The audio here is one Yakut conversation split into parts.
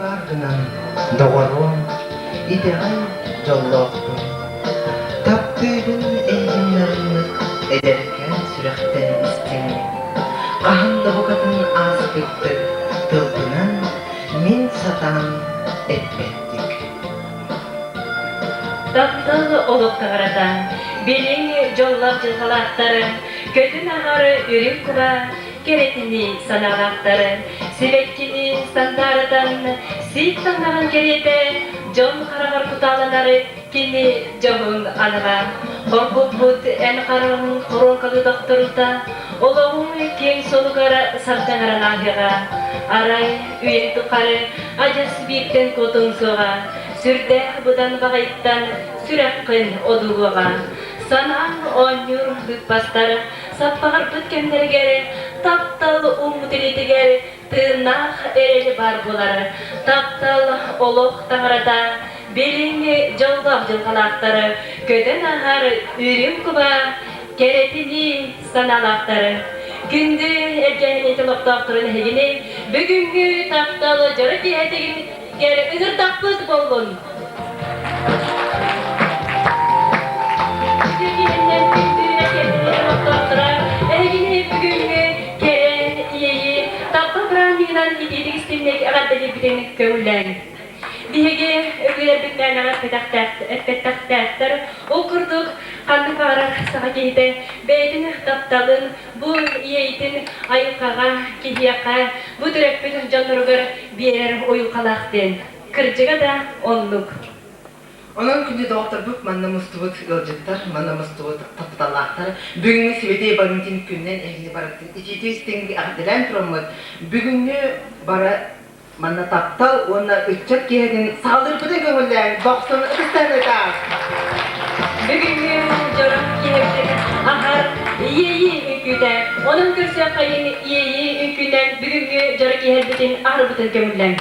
бааргынан, доҕоруом, итэҕэл дьоллоохпун. Таптыыбын эйигин нарыннык, эдэркээн сүрэхтэн истиҥник. Хаһан да букатын ааспыттык тылбынан мин сатаан эппэттик. Таптал олох таҥарата, билиҥ дьоллоох дьылҕалаахтары, көтүн аһары үрүҥ куба кэрэтини санаалаахтары, сибэккини сандаарытан, сиик таҥнаҕын кэриэтэ дьон хараҕар кутааланары кини дьоһун анала. Хоргуппут эн хараҕыҥ хоруоҥкалыы тохторута, олоҕуҥ киэҥ суолугар сардаҥаран ааһыаҕа. Арай үйэҥ тухары адьас бииртэн куотуҥ суоҕа, сүрдээх быдан баҕайыттан сүрэххин одуулуоҕа. Санааҥ оонньуур быыппастар саппаҕырбыт кэмнэригэр таптал ууммут илиитигэр тыыннаах эрэл баар буолар. Таптал олох таҥарата билиҥҥи дьоллоох дьылҕалаахтары көтөн ааһар үрүҥ куба кэрэтинии санаалаахтары. Күндү эргээһини олохтоохторун эһигини бүгүҥҥү таптал дьоро киэһэтигэр ыҥырдахпыт буоллун! Эһигини бүгүҥҥү кэрэ иэйии таптал бырааһынньыгынан итиитик истиҥник эҕэрдэлиирбитин көҥүллээҥ. Биһиги өбүгэлэрбит мээнэҕэ эппэтэхтээхтэр. Ол курдук ханнык баҕарар саха киһитэ бэйэтин тапталын, бу иэйиитин айылҕаҕа, киһиэхэ, бу төрөппүт дьонноругар биэрэр уйулҕалаах диэн. Кырдьыга да оннук. Онон күндү доҕотторбут манна мустубут ыалдьыттар, манна мустубут тапталлаахтар, бүгүҥҥү Сибэтиэй Валентин күнүнэн эһигини барытын итиитик-истиҥник эҕэрдэлээн тураммыт, бүгүҥҥү бары манна таптал уонна ыччат киэһэтин саҕалыырбытын көҥүллээн бохсон ытыстаныта! Бүгүҥҥү дьоро киэһэбитин аһар иэйии үҥкүүтэ. Онон көрсүөххэйин иэйии үҥкүүнэн бүгүҥҥү дьоро киэһэрбитин аһарбытын көҥүллээҥ.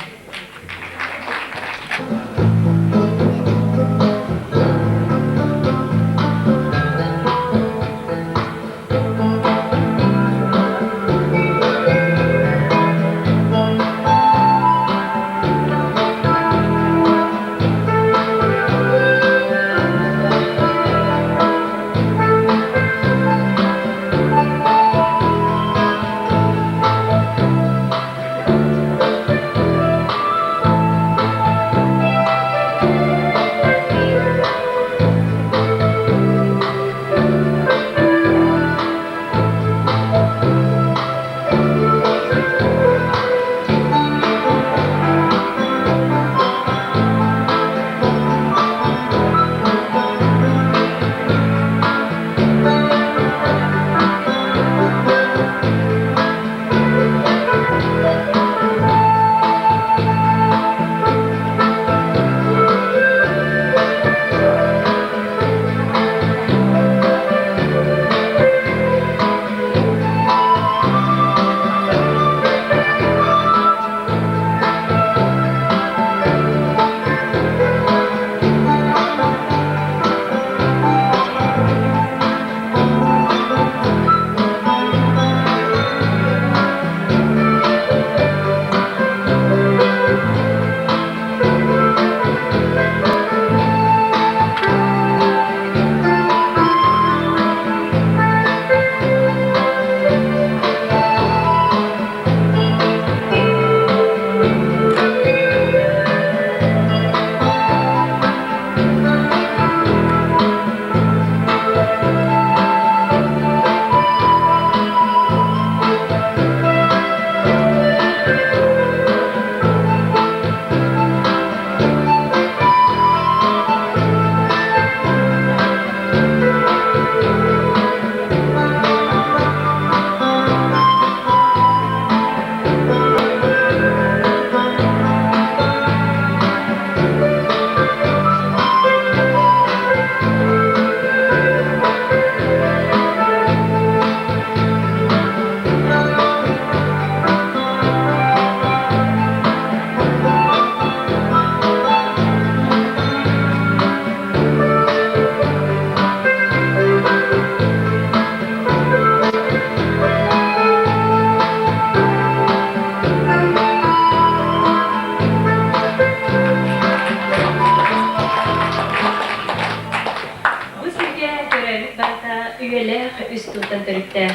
тустууттан төрүттээх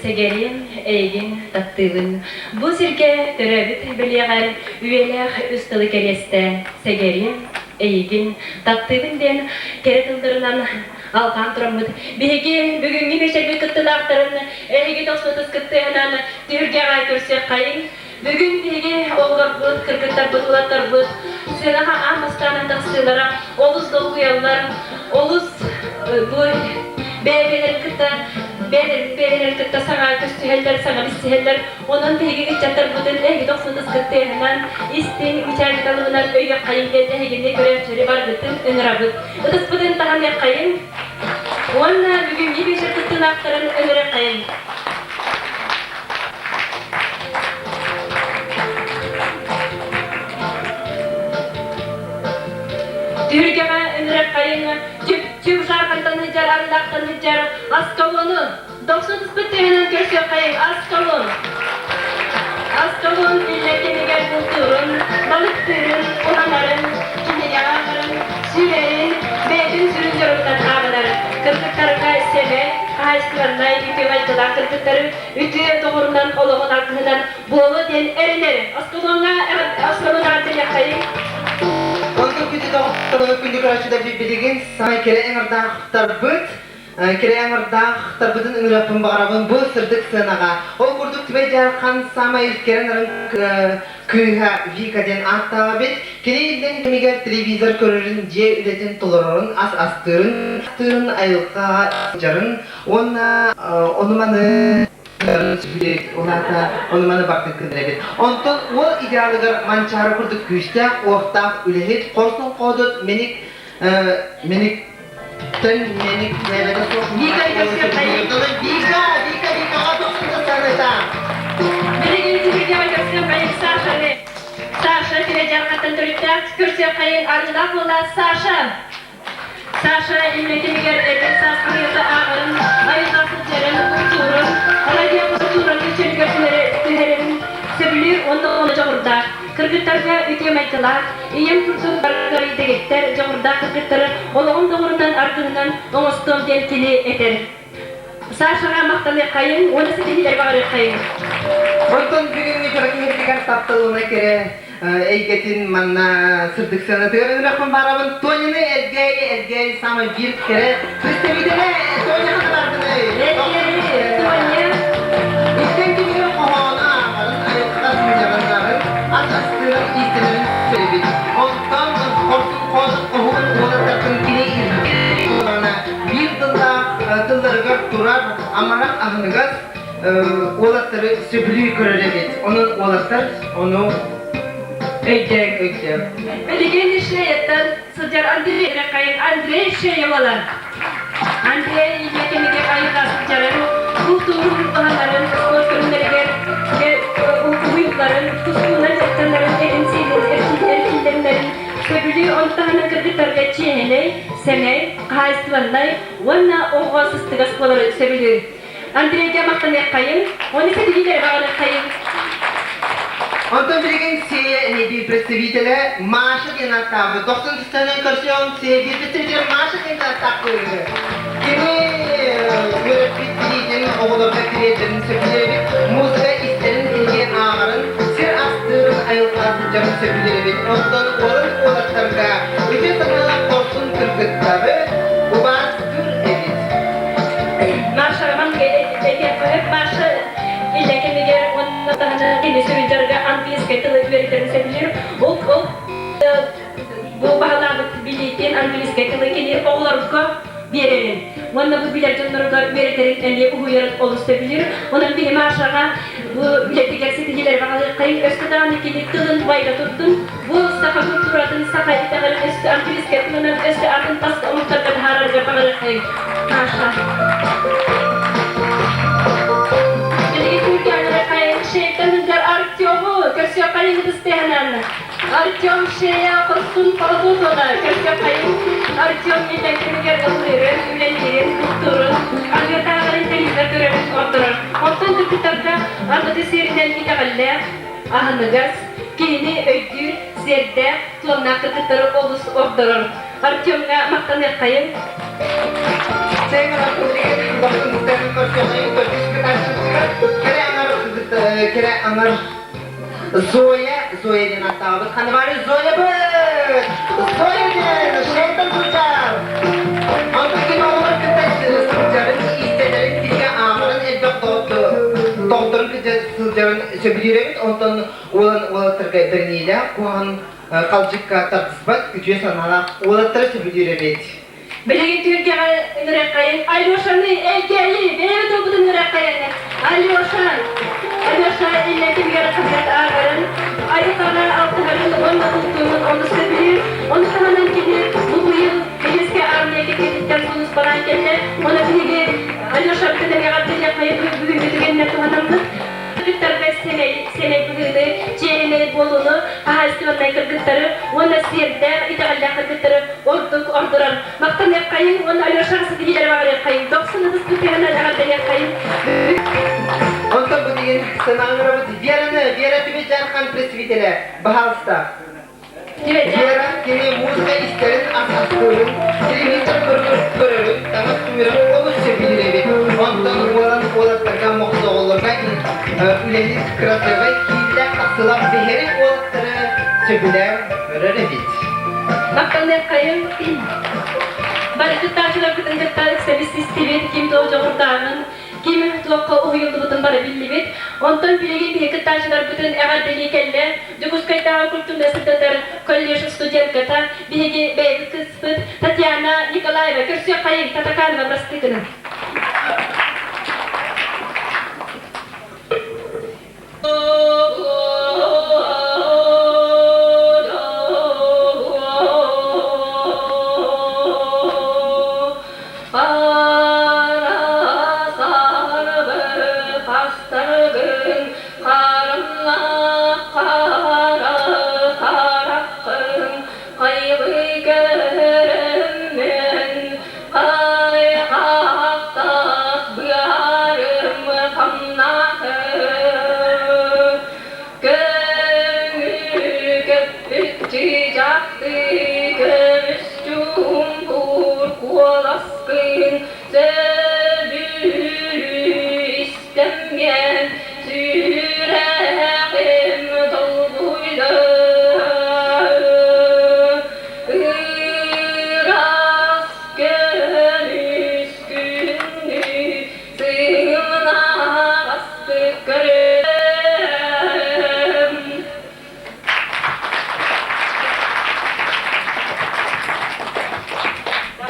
Сэгэриэм, эйигин таптыыбын. Бу сиргэ төрөөбүт бэлиэҕэр үйэлээх үс тылы кэриэстээн Сэгэриэм, эйигин таптыыбын диэн кэрэ тылларынан алҕаан тураммыт биһиги бүгүҥҥү биэчэрбит кыттыылаахтарын эһиги тохсутус кыттыһынан түһүлгэҕэ көрсүөххэйиҥ. Бүгүн биһиги оҕолорбут, кыргыттарбыт, уолаттарбыт сыанаҕа аан бастаан тахсыылара олус долгуйаллар, олус бу бэйэ-бэйэлэрин кытта бэйэ-бэйэлэрин кытта саҥа көрсүһэллэр, саҥа билсиһэллэр. Онон биһиги ыччаттарбытын эһиги тохсутус кыттыһынан, истиҥ мичээрбит алыбынан өйүөххэйиҥ диэн эһигини көрөөччүлэри барыгытын ыҥырабыт. Ытыспытын таһыныаххайыҥ уонна бүгүҥҥү биэчэр кыттыылаахтарын ыҥырыаххайыҥ. Түһүлгэҕэ ыҥырыаххайыҥ Чүп-чүп шаархантан сылдьар, арыылаахтан сылдьар Аскалону дохсун ыспыт тыаһынан көрсүөххэйиҥ Аскалон! Аскалон биллэр кэмигэр бултуурун, балыктыырын, уһанарын, кинигэ ааҕарын, сүүрэрин, бэйэтин сүрүн дьоруттан ааҕынар. Кыргыттарга сэмэй, хаһаайыстыбаннай үтүө майгылаах кыргыттары үтүө доҕорунан олоҕун аргыһынан буолуо диэн эрэнэр. Аскалоҥҥа Аскалон эҕэрдэлиэххэйиҥ. Онтон күндү доҕоттору, күндү көрөөччүлэр билигин саҥа кэрэ ыҥырдаахтарбыт кэрэ ыҥырдаахтарбытын ыҥырыахпын баҕарабын бу сырдык сыанаҕа. Ол курдук Түбэй Дьаархан саамай кэрэ нарын кыыһа Вика диэн ааттаах эбит. Кини иллэҥ кэмигэр телевизор көрөрүн, дьиэ үлэтин толорорун, ас астыырын, астыырын айылҕаҕа сылдьарын уонна ону-маны улаата ону-маны бардын гынар эбит. Онтон уол идеалыгар Манчаары курдук күүстээх, уохтаах үлэһит, хорсун-хоодут мэник мэник тэн мэник нээбэтэ суох Вика Вика, Вика, Викаҕа тохсун сарыта. Билигин түһүлгэҕэ көрсүөххэйиҥ Сашаны. Саша Түбэдьарҕаттан төрүттээх көрсүөххэйиҥ арыылаах уола Саша. Саша иннэтигэр эдэр саас хаһыаты ааҕарын, айылҕа сылдьарын, култуурун, радио култууратын чөлүгэр түһэрэрин сөбүлүүр уонна ону дьоҕурдаах. Кыргыттарга үтүө майгылаах, ийэм курдук баргары дэгиттэр дьоҕурдаах кыргыттары олоҕум доҕорунан аргыһынан оҥостуом диэн кини этэр. Сашаҕа махтаныаххайыҥ уонна ситиһиилэри баҕарыаххайыҥ. Онтон бүгүҥҥү дьоро киһитигэр тапталына кэрэ эйгэтин манна сырдык сыанатыгар ыҥырахпын баарабын. Тоняны Элгээйи Элгээйи самый биир кэрэ представителэ Тоня ханна Элгээйи Тоня Истэн кинигэр хоһоону ааҕарын, айылҕа сынньаланарын, ас астыырын, иистэнэрин сөбүт. Онтон хорсун хоосун хоһуун уолаттартан кини биир тыллаах тылларыгар турар амарах аһыныгас уолаттары сөбүлүү көрөр эбит. Онон уолаттар ону өйдөөн. Өйдөөн. Билигин Шеяттан сылдьар Андрей Рахайын Андрей Шеевалар. Андрей илэ кэмигэр айылҕа сылдьарын, култуурун баһаларын, спорт көрүҥнэригэр уһуйулларын, тустуунан дьарыктанарын этин-сиинин эрчиллэрин сөбүлүү онтаһынан кыргыттарга чиэһинэй, сэмэй, хаһаайыстыбаннай уонна оҕоҕо сыстыгас буолары сөбүлүүр. Андрейга махтаныаххайыҥ, уонна ситиһиилэри баҕарыаххайыҥ. Онтон билигин СЕ представителэ Маша диэн ааттаабыт. Дохсун түстэнэн көрсүөм СЕ представителэ Маша диэн ааттаахпыт. Кини үөрэппит билиитин оҕолорго тириэрдэрин сөбүлээбит, музыка истэрин кинигэ ааҕарын, сир астыырын айылҕа сылдьарын сөбүлээбит. Онтон уолун уолаттарга үтүө санаалаах хорсун кыргыттары убаастыыр эбит. Маша этиэххэ Маша илэ кэмигэр уонна таһынан кини сүрүн дьарыга английскай тылы үөрэтэрин сөбүлүүр. Ол ол бу баһылаабыт билиитин английскай тылы кини оҕолорго биэрэрин уонна бу билэр дьонноругар үөрэтэрин эмиэ уһуйарын олус сөбүлүүр. Онон биһи Машаҕа бу үлэтигэр ситиһиилэри баҕалыаххайын, өскө даҕаны кини тылын байда турдун, бу саха культуратын, саха итэҕэлин өссө английскай тылынан өссө атын тас омуктарга таһаарарыгар баҕарыаххайын. Маша. Билигин Түркиянара хайын шейтен сылдьар Артему көрсүөххэйин ытыстыһанан. Артем шея хорсун хоротуутуна көрсүөххэйин. Артем иллэҥкэмигэр ыллыырын, үлэлиирин, туттуурун, арыатааҕарын телевизор көрөрүн ордорор. Оттон кыргыттарга аныгы сиэринэн итэҕэллээх, аһыныгас, киһини өйдүүр, сиэрдээх, туоннаах кыргыттары олус ордорор. Артемҥа махтаныаххайыҥ. Кэрэ аҥар Зоя, Зоя диэн аттаабыт. Ханна бары Зоя быт! Зоя диэн шелтер сылдьар. Онтон кини оҕолор кытта сылдьарын, иистэнэрин, кинигэ ааҕарын элбэх доҕотторун кытта сылдьарын сөбүлүүр эбит. Онтон уолан уолаттарга бэриниилээх, куһаҕан халдьыкка тардыспат үтүө санаалаах уолаттары сөбүлүүр эбит. Билигин түһүлгэҕэ ыҥырыаххайыҥ Алешаны, Элгээйи, бэйэбит ылбытын ыҥырыаххайыҥ. Алеша, Алеша иллэҥ кэмигэр хаһыат ааҕарын, айылҕаҕа алтыһарын уонна бултуурун олус сөбүлүүр. Ону таһынан кини бу быйыл Илиэскэ армия кэккэтиттэн сулууспалаан кэллэ. Ону биһиги Алешабытын эмиэ эҕэрдэлиэххэйиҥ бүгүҥҥү түгэнинэн туһанаммыт. Кыргыттарга сэмэй, сэмэй быһыыны, чиэһинэй буолууну, хаһаайыстыбаннай кыргыттары уонна сиэрдээх, итэҕэллээх кыргыттары ордук ордорор. Махтаныаххайыҥ уонна Алешаҕа ситиһиилэри баҕарыаххайыҥ, дохсун ытыспыт тыаһынан эҕэрдэлиэххэйиҥ. Онтон бу деген сынаҕырабыт Вераны, Вера Түбэ Дьаархан представителэ, баһаалыста. Вера кини музыка истэрин ас-астыырын, телевизор көрөрүн, таҥас сууйарын олус сөбүлүүр эбит. Онтон уолан уолаттарга мохсоҕоллорго үлэһит кырасыабай кииллээх тахсылаах биһири уолаттары сөбүлээн көрөр эбит. Махтаныаххайыҥ. Бары кыттааччыларбытын кытта ыксабыс истибит, ким туох дьоҕурдааҕын, ким туохха уһуйуллубутун бары биллибит. Онтон билигин биһиги кыттааччыларбытын эҕэрдэлии кэллэ Дьокуускайдааҕы культурнай-сырдатар колледж студентката, биһиги бэйэбит кыыспыт Татьяна Николаева. Көрсүөххэйиҥ, Татаканова Простыкина.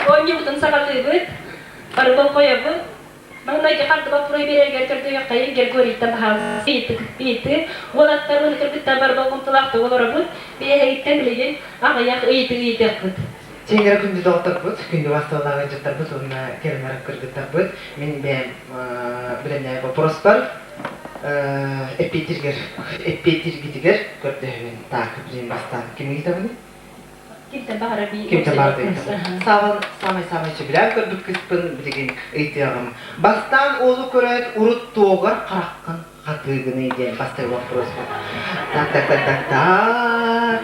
Оонньуубутун саҕалыыбыт, бары болҕойобут. Маҥнайгы хардыба пуруй биэрэргэр көрдөһүөххэйиҥ Григорьевтан баһаалыста ыйытыы. Уолаттар уонна кыргыттар бары болҕомтолоохтук олоробут. Биэһэйиттэн билигин аҕыйах ыйытыы ыйытыахпыт. Сиэннэрэ күндү доҕотторбут, күндү басталлаах ыалдьыттарбыт уонна кэрэмэрэ кыргыттарбыт. Мин бэйэм билэннээх боппуруоспар эппиэттииргэр эппиэттииргитигэр көрдөһөбүн. Так, билигин бастаан кимҥи ыытабыный? Кимтэн баҕарар бии Кимтэн баҕарар ыйытабын. Саамай самай-самай сөбүлээн көрбүт кыыспын билигин ыйытыаҕым. Бастаан уолу көрөөт урут туоҕар хараххын хатыыгыный диэн бастакы вопрос бар. Так, так, так, так, так.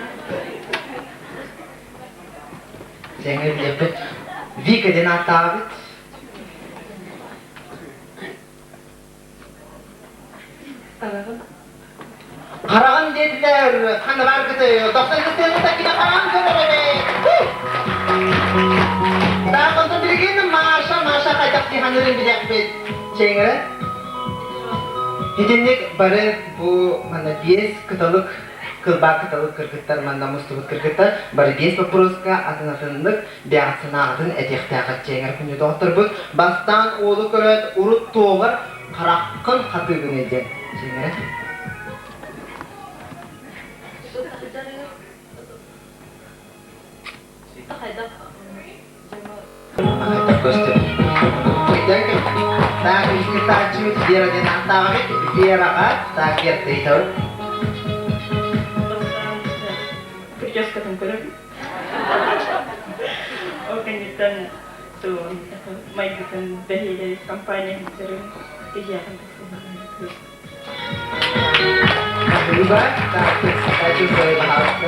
Сеҥэ билиэхпит. Вика диэн ааттаабыт. Хараҕын диэтилэр, ханна бааргыты, тохсон кыстыыны таккина хараҕын көрөр эбит. Так, онтон билигин Маша, Маша хайдах дии билэхпит. Чэҥэрэ. Итинник бары бу манна биэс кыталык кылбаа кыталык кыргыттар манна мустубут кыргыттар бары биэс боппуруоска атын-атыннык бэйэҕит санааҕытын этиэхтээххит чэҥэр күндү доҕотторбут бастаан уолу көрөөт урут туоҕар хараххын хатыыгыный диэн чэҥэрэ Так, испытааччыбыт Вера диэн ааттааҕыт Вераҕа так Вера Прическатын көрөбүн. Ол кэнниттэн майгытын бэһиэлэй компания сылдьарын киһиэхэ Спасибо. Так, кстати, пожалуйста.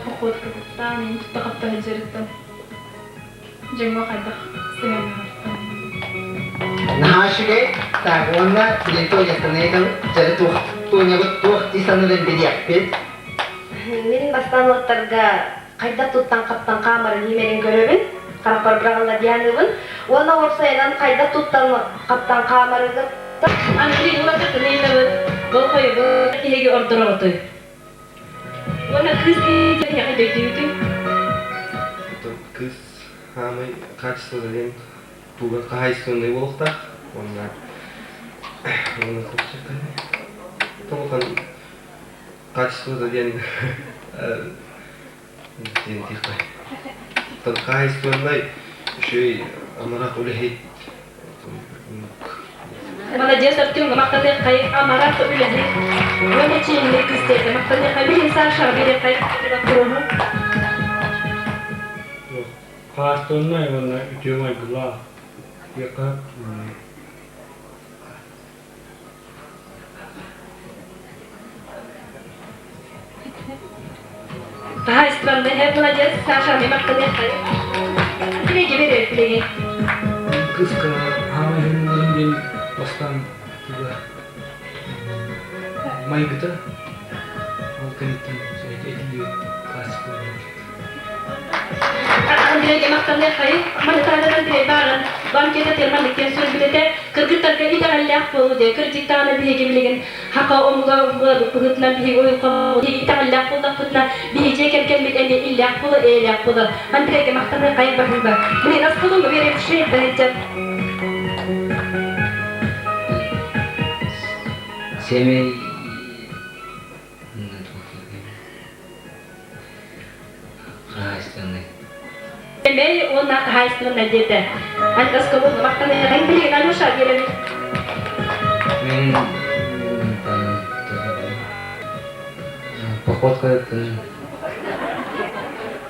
Походкатыттан, ин тутта хапта сылдьарыттан, дьоҥҥо хайдах сыһыаннаһартан. Наһаа үчүгэй. Так, уонна билин Тоняттан ыйытабыт. Дьэ, туох Тонябыт туох дии саныырын билиэхпит. Мин бастаан уоттарга хайдах туттан-хаптан хаамарын иимэрин көрөбүн, харахпар быраҕылла дианыыбын. Уонна уопсайынан хайдах туттан-хаптан хаамарыгыттан Андрей уларытын ыйытабыт. Болҕойобут киһиги ордороҕутуй? Уонна кыыс киһиэхэ дөйдүүтүй? Кыыс хаамай качество диэн туган хаһайственный буолуохтаах уонна уонна толухан качествота диэн диэн тихтай хаһайственный үчүгэй амарах үлэһит. Молодец, Артем, махтаныаххай, амарах үлэһит уонна чиҥник кыстыырга махтаныаххай, билин Сашаҕа биэриэххэй боппуруоһу. Хаастаннай уонна үтүө майгылаах диэххэ Хаһаайыстыбаннай молодец, Саша, махтаныаххай. Билиги берер, билиги. Кыска хаамай хөннөрүн диэн бастаан туга майгыта ол кэнниттэн этии хаачыстыбалар. Андрейга махтаныаххайын, маны таһынан Андрей бааран, банкета терман иккиэн суруйбут этэ, кыргыттарга итэҕэллээх буолуу диye, кырдьыктаҕына биһиги билигин хака омуга быһыытынан биһиги уйулҕа итэҕэллээх буоллахпытына, биһи дьиэ кэргэммит эмиэ иллээх буола, эйэлээх буола. Андрейга махтаныаххайын баһыыба. Блин, аскалон верим шеет Сэмэй хаһаайыстыбаннай. Сэмэй уонна хаһаайыстыбаннай диэтэ. Антоскобу махтаныаҕыҥ билигин Алеша диэрэбит. Мин походкатын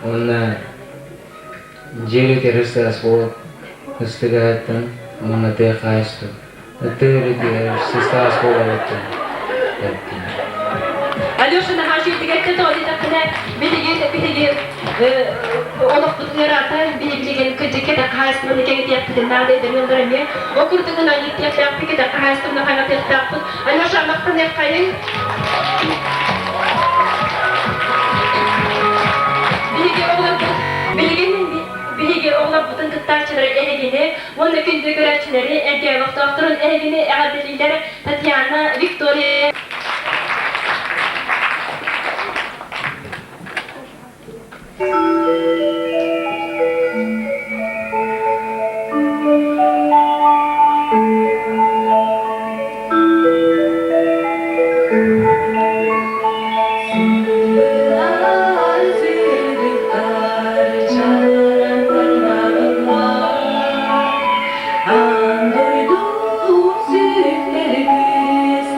уонна дьиэ үлэтигэр буолуп ыстыгаһыттан уонна тыа хаһаайыстыба тыа үлэтигэр сыстаҕас буоларыттан Алеша наһаа үчүгэйдик эттэ тоҕо диэтэххинэ билигин биһиги олохпут ыараата билигин кырдьыкка да хаһаайыстыбаны кэҥэтиэхпитин наада эдэр эмиэ ол курдугунан ииттиэхтээхпит кэтэх хаһаайыстыбаны хаҥатыахтаахпыт. Алеша махтаныаххайыҥ. Биһиги оҕолорбут билигин биһиги оҕолорбутун кыттааччылары эһигини уонна күндү көрөөччүлэри эргэ олохтоохторун эһигини эҕэрдэлииллэр Татьяна, Виктория. Аан дойду сүтэр кыыс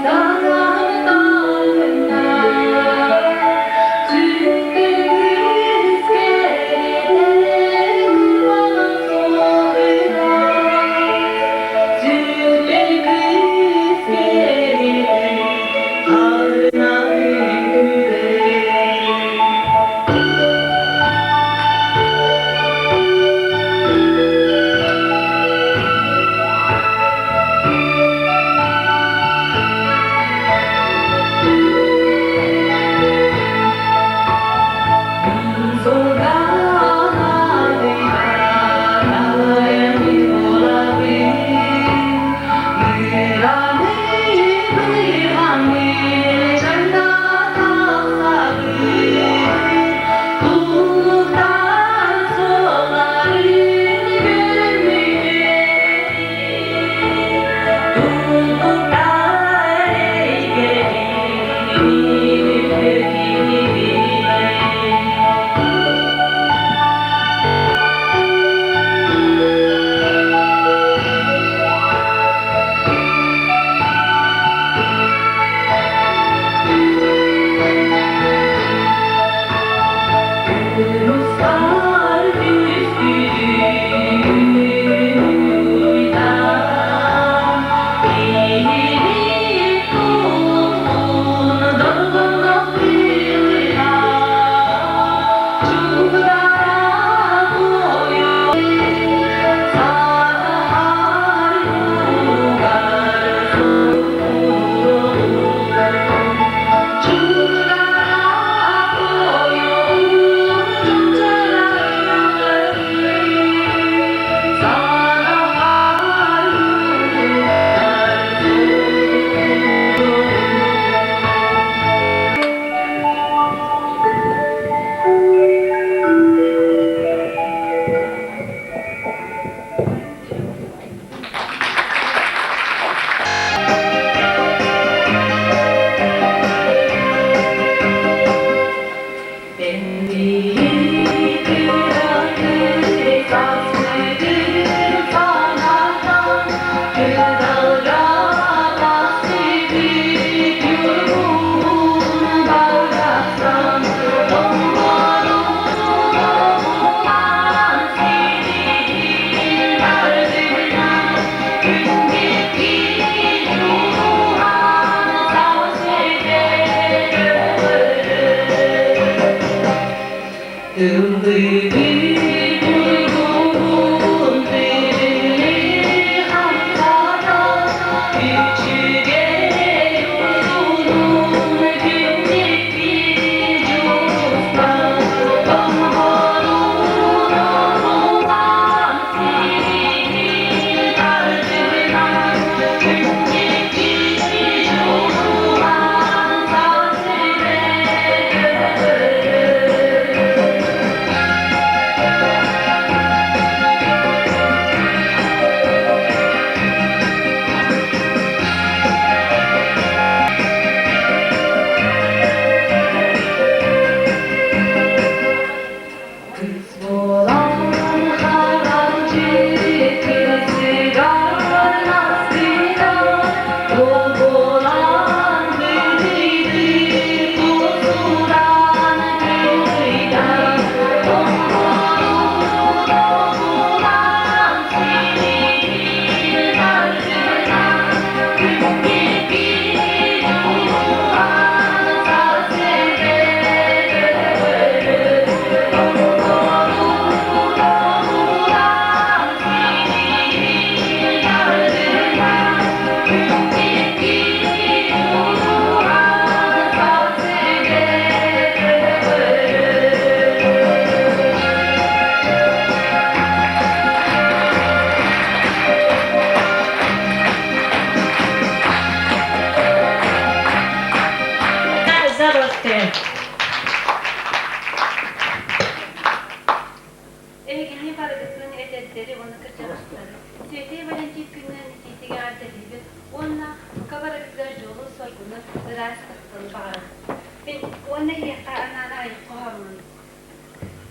тапталлаахтар, Светлый Валентин күнүнэн итиитик эҕэрдэлиибин уонна бука барыгытыгар дьолу-соргуну, ыраас тапталы баҕарабын. Мин уонна эһиэхэ анаан айык хоһооммун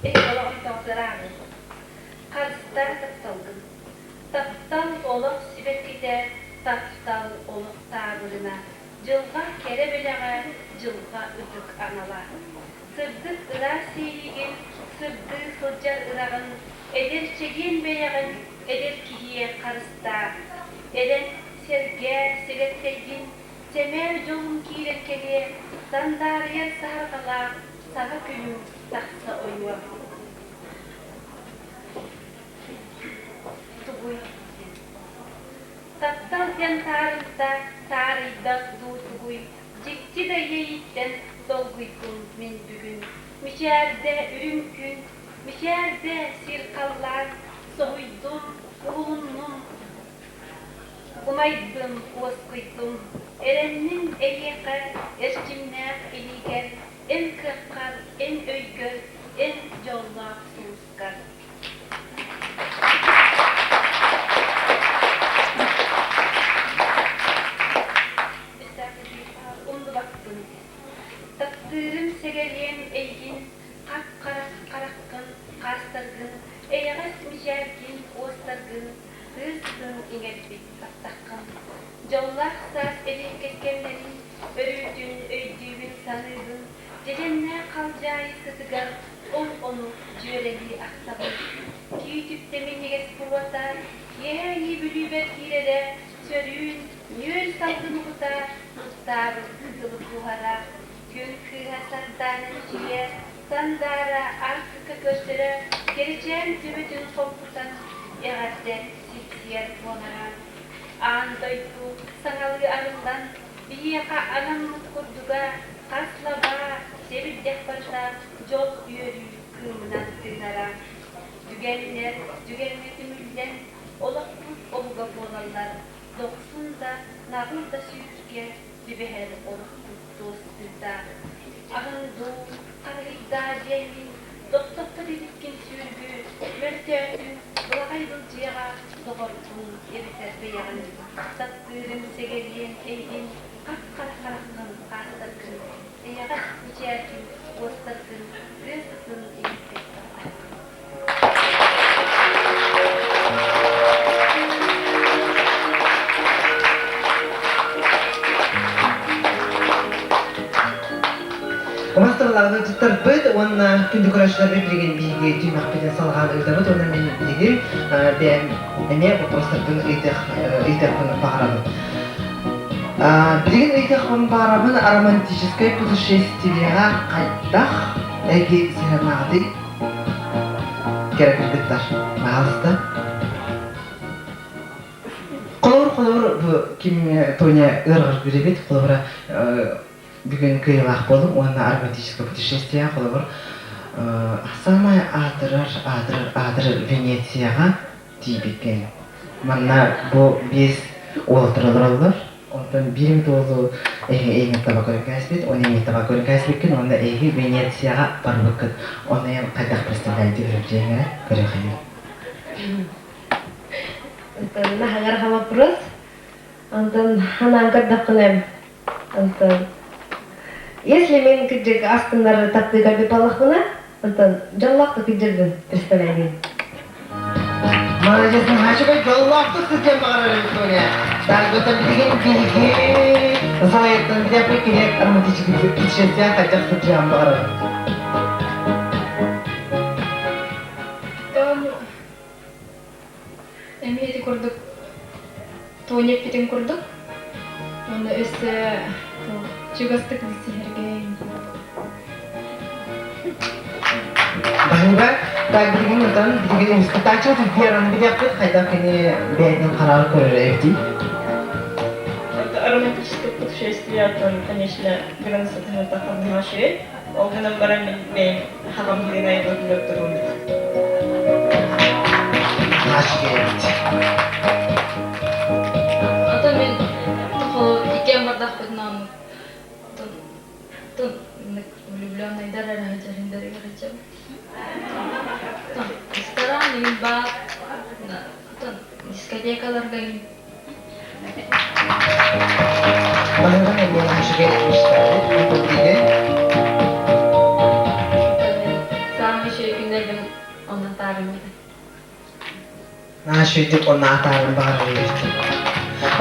Эй, олоҕомтоохтор ааҕыҥ. Харыстаа тапталгын. Таптал олох сибэккитэ, таптал олох таабырына, дьылҕа кэрэ бэлэҕэ, дьылҕа ытык анала. Сырдык ыраас иэйиигин, сырдыы сылдьар ыраҕын, эдэр чэгиэн бэйэҕин эдэр киһиэ харыстаа. Эрэн, сэргээ, сэгэттэйгин, сэмээр дьолуҥ киирэн кэлиэ, сандаарыйар саһарҕалаах саҥа күнүҥ тахса ойуо. Тугуй диэн. Таптал диэн таарыйда, таарыйда дуу тугуй, дьикти да иэйиттэн долгуйдум мин бүгүн. Мичээрдэ үрүҥ күн, мичээрдэ сир халлаан, соһуйдум, уһулуннум, умайдым, уоскуйдум. Эрэнним эйиэхэ, эрчимнээх илиигэр, эн кыаххар, эн өйгөр, эн дьоллоох сулускар. Умнубаппын. Таптыырым сэгэриэм эйигин, хап-хара хараххын, хаастаргын, эйэҕэс мичээргин, уостаргын, тыас-тын иҥэрбит таптаххын. Дьоллоох саас эриэккэс кэмнэрин өрүүтүн өйдүүбүн-саныыбын, дьэдьэннээх халдьаайы сытыгар ол ону дьүөрэлии ахтабын. Күүтүктэ минньигэс буруота, киэһээҥҥи бүлүүбэр киирэрэ, сөрүүн, нүөл салгын угута, куттаабыт кытылы кууһара. Күн кыыһа Сардаана мичийэ, Сандаара Аартыкка көрсөрө, кэрэчээн төбөтүн холкутан, эҕэрдэ сипсийэр буолара. Аан дойду саҥалыы арыллан, биһиэхэ анаммыт курдуга хас лабаа, сэбирдэх барыта дьол үөрүү кыымынан тыынара. Түгэннэр түгэҥҥэ түмүллэн, олохпут олуга буолаллар, дохсун да, наҕыл да сүүрүккэ түбэһэр олохпут туостуута. Аһын дуу, харыһыйдаа диэммин, тохтоппот эбиккин сүүрүгү, мөлтөөтүм, былаҕай былдьыаҕа доҕорбун эбэтэр бэйэҕин, таптыырым сэгэриэм эйигин, хап-хара хараххын хаастаргын, эйэҕэс мичээргин уостаргын, тыа сытын иһиппит таптаххын. Убастабыллаах ыалдьыттарбыт уонна күндү көрөөччүлэрбит билигин биһиги түһүмэхпитин салҕаан ыытабыт уонна мин билигин бэйэм эмиэ боппуруостарбын ыйытыах ыйытыахпын баҕарабын. Билигин ыйытыахпын баҕарабын романтическай путешествиеҕа хайдах эги сыһыаннааҕытый? Кэрэ кыргыттар, баһаалыста. Холобур, холобур, бу ким Тоня ыарҕар эбит, холобура бүгүн кыайыылаах буоллум уонна романтическое путешествие холобур самай аатырар, аатырар, аатырар Венецияҕа тиийбиккин. Манна бу биэс уолаттар олороллор. Онтон биир эмит уолу эһиги таба көрөн кээспит, уонна эйигин таба көрөн кээспиккин, уонна эһиги Венецияҕа барбыккыт. Онно эн хайдах представляете көрөбүтүҥ көрүөххэ Онтон наһаҥар вопрос. Онтон ханаан көрдөххүнэ, онтон если мен кырдьык астынар таптыы көрбүт буоллахпына, онтон дьоллоохтук кырдьырбын представляю. Молодец, Махачыга дьоллоохтук сылдьан баҕарар Виктория. Так, билигин биһиги салайыттан билэппит кини романтический путешествие хайдах сылдьыан баҕарар. Тон эмиэ ити курдук Тоня эппитин курдук уонна өссө чугастык билсиһэргэ Баһыыба, так билигин отон билигин испытаччы Вераны билиэхпит хайдах кини бэйэтин хараҕар көрөр эбитий? Это романтическое путешествие, оттон, конечно, границатын тахаммаши. Ол гынан баран мин бэйэм хахам хирин айылгытын турун. Ото мин иккиэн бардахпытынан тун влюбленныйдар эрэ сылдьарындарыгар сылдьабын. Ресторан иин баар. Дискотекаларга Баһыгын эмиэ үчүгэй үстээбит, билигин. Саамай үчүгэй күннэрбин онно атаарым этэ. Наһаа үчүгэйдик онно атаарым баҕарар эбит.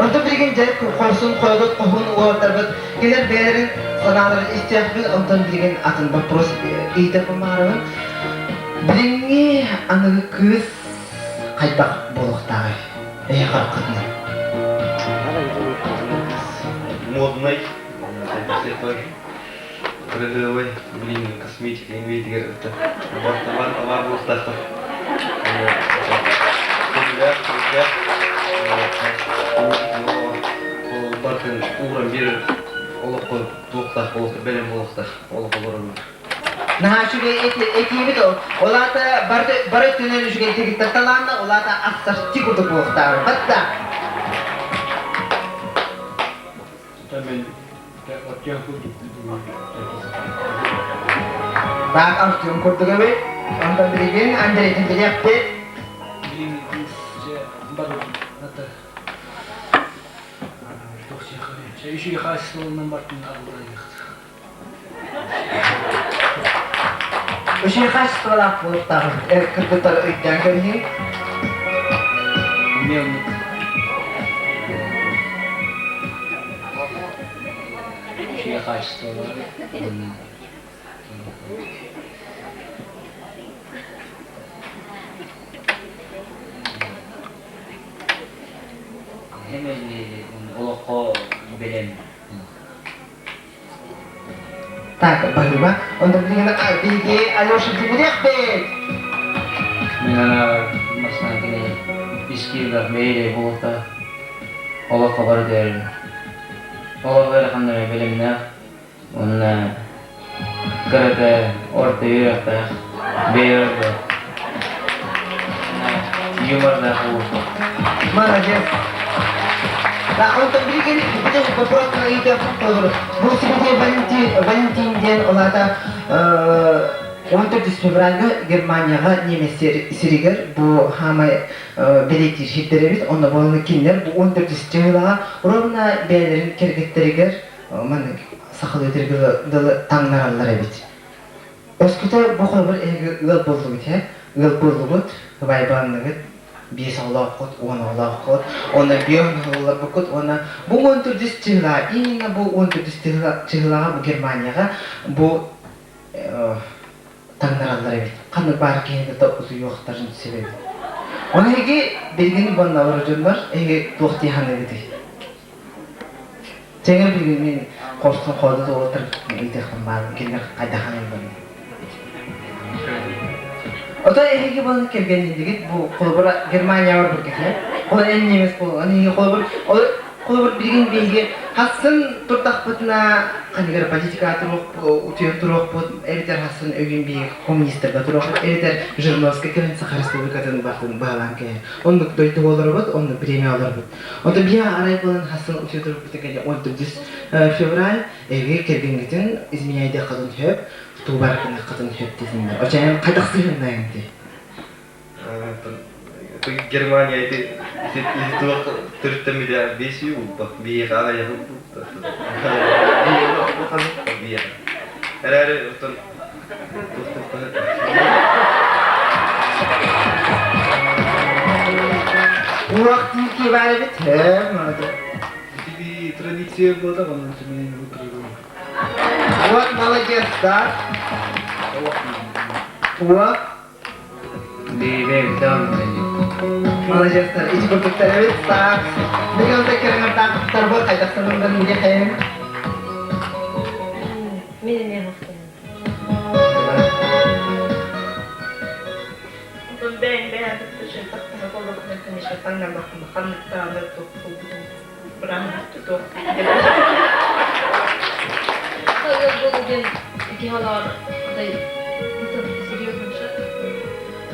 Онтон билигин дьэ хорсун хойдот хоһуун уолаттарбыт кинилэр бэйэлэрин санааларын истиэхпит, онтон билигин атын вопрос ыйытыахпын баҕарабын. Билиҥҥи аныгы кыыс хайдах буолуохтааҕый? Эһиэхэ хараххытынан. Модный, кырыһыабай, билиҥҥи косметика иҥвиитигэр товар товар буолуохтаахтар. Көмүлээх, көмүлээх, бартын ууран биэрэр олоххо туохтаах олохто бэлэм буолуохтаах олох олорорго. Наһаа үчүгэй этиибит ол. Ол аата бары өттүнэн үчүгэйдик талаанна, ол аата ассорти курдук буолуохтааҕы. Батта. Так, Артем курдук эбит. Онтон билигин Андрейтин билиэхпит. Үчүгэй хаачыстыбаларынан бартын арыллайыахт. Үчүгэй хаачыстыбалаах буолуохтаах кыргыттар өйдөөн кэбиһиҥ. Үчүгэй хаачыстыбалаах. Олоххо бэлэм. Так, баһыыба. Онтон билигин биһиги Алеша билиэхпит. Мин ана бастаан кини искиилэх бэйэлэй буолта олоххо барытыгар олох ыараханнара бэлэмнээх уонна кырата орто үөрэхтээх бэйэ ордо юмордаах буолуохтаах. Молодец. Да, онтон билигин бүтүн вопрос ыйытыахпын Бу Святой Валентин, Валентин диэн ол аата 14 февральга Германияҕа немец сиригэр бу хаамай бэлиэтиир сирдэр эбит. Онно буолан кинилэр бу 14 чыһылаҕа ровно бэйэлэрин кэргэттэригэр маннык сахалыы дылы таҥнараллар эбит. Өскөтө бу холобур эһиги ыал буоллугут һэ, ыал буоллугут, ыбайбаанныгыт, биэс оҕолооххут, уон оҕолооххут, уонна биэ оҕолорбуккут уонна бу уон төрдүс чыһылаа, именно бу уон төрдүс чыһылааҕа бу Германияҕа бу таҥнараллар эбит. Ханнык баар киһини кытта утуйуохтарын сөп эбит. Ону эһиги билигин буонналар дьоннор, эһиги туох дии саныыгытый? Чэҥэр билигин мин хорсун хоодут уолаттар ыйытыахпын баалым, кинилэр хайдах аныылларый? Ото эһиги буолан кэргэннидигит бу холобура Германияҕа барбыккыт ээ. Ол эн немец буолан эһиги холобур ол холобур билигин биһиги хассын турдахпытына ханныгар политикаҕа туруох утуйан туруохпут эбэтэр хассын өйүүн биһиги коммунистарга туруохпут эбэтэр Жириновскай кэлин Саха Республикатын бартын баһылаан кэлэн оннук дойду олоробут оннук бириэмэ олоробут Ото биһи арай буолан хассын утуйа турбута кэлэ 14 февраль эһиги кэргэҥҥитин изменяйдыаххытын сөп туубаркыныаххытын сөп десиннэр. Очайан хайдах сыһыннаайын ти? Германия ити ити туох төрүттэммитэ бес үй булба биһиэхэ аҕыйах биһиэхэ эрээри оттон Уох тиики баар эбит. Ити традиция буолда, онон мен утырыгым. Вот молодец, да? Вот. Молодецтар, ити курдуктар эбит, так. Билген тэккэрин бу хайдахтанымдан билиэхэйин. Мин эмиэ хахтаным. Онтон бэйэҥ бэйэҥ кытта шелтахтана буоллаххына, конечно, таҥнарбаккын ханныктааны быраһын тутуох. Ыал диэн киһи олоор серьезно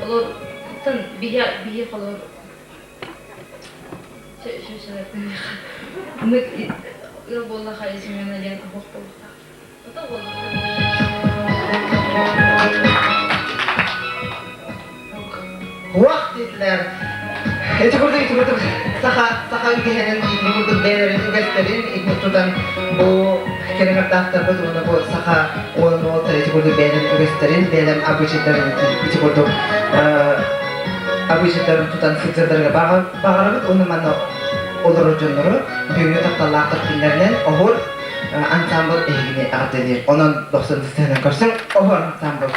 олор тын биһи биһи холор ыал буоллаха измена диэн оһох буолуохтаах. Уох диэтилэр. Ити курдук, ити курдук саха саха үгэһинэн ити курдук бэйэлэрин үгэстэрин ити тутан бу кэрэмэрдаахтарбыт уонна бу саха уонна уолаттар ити курдук бэйэлэрин үгэстэрин, бэйэлэрин обычайдарын ити курдук обычайдарын тутан сылдьардарыгар баҕарабыт уонна манна олорор дьоннору бүгүҥҥү тапталлаахтар күннэринэн оһуор ансамбл эһигини эҕэрдэлиир. Онон дохсун сыһынан көрсүҥ оһуор ансамбл.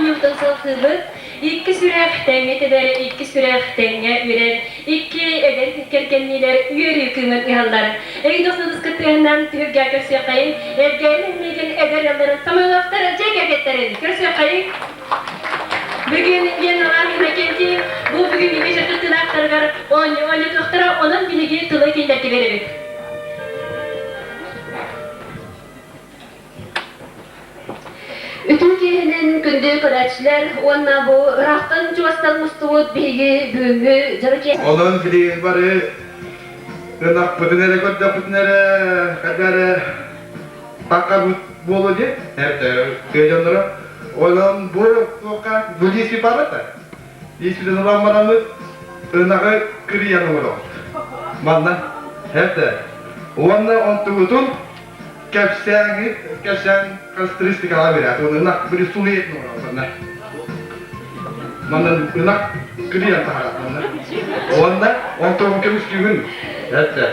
Оонньуутун салҕыыбыт. Икки сүрэх тэҥҥэ тэбэр, икки сүрэх тэҥҥэ үөрэр, икки эдэр кэргэнниилэр үөрүү кыымын ыһаллар. Өйдөх-сылыс кыттыһынан түһүлгэ көрсүөххэйиҥ, Эргээн нэһилиэгин эдэр ыалларын Самойловтар дьиэ кэргэттэрин көрсүөххэйиҥ. Бүгүн Ленаҕа Иннокентий бу бүгүҥҥү вечер кыттыылаахтарыгар оонньуу оонньотуохтара, онон биһиги тылы кинилэргэ биэрэбит. Үтүө киэһэнэн күндү көрөөччүлэр уонна бу ыраахтан чугастан мустубут биһиги бүгүҥҥү дьоро киэһэ Онон билигин бары ынахпытын эрэ көрдөхпүтүнэ эрэ хайда эрэ таҥхабыт буолуо диэн тыа дьонноро. Онон бу туохха бу лииспит баабыт Лииспитин ылан бараммыт ынаҕы кырыйан оҥоробут. Манна это уонна онтугутун кэпсээҥи кэпсээн характеристикаҕа биэрээт уонна ынах били сулуйет оҥоробут манна. Манна ынах кырыйан таһаарат манна. Уонна онтугун көмүскүүгүн это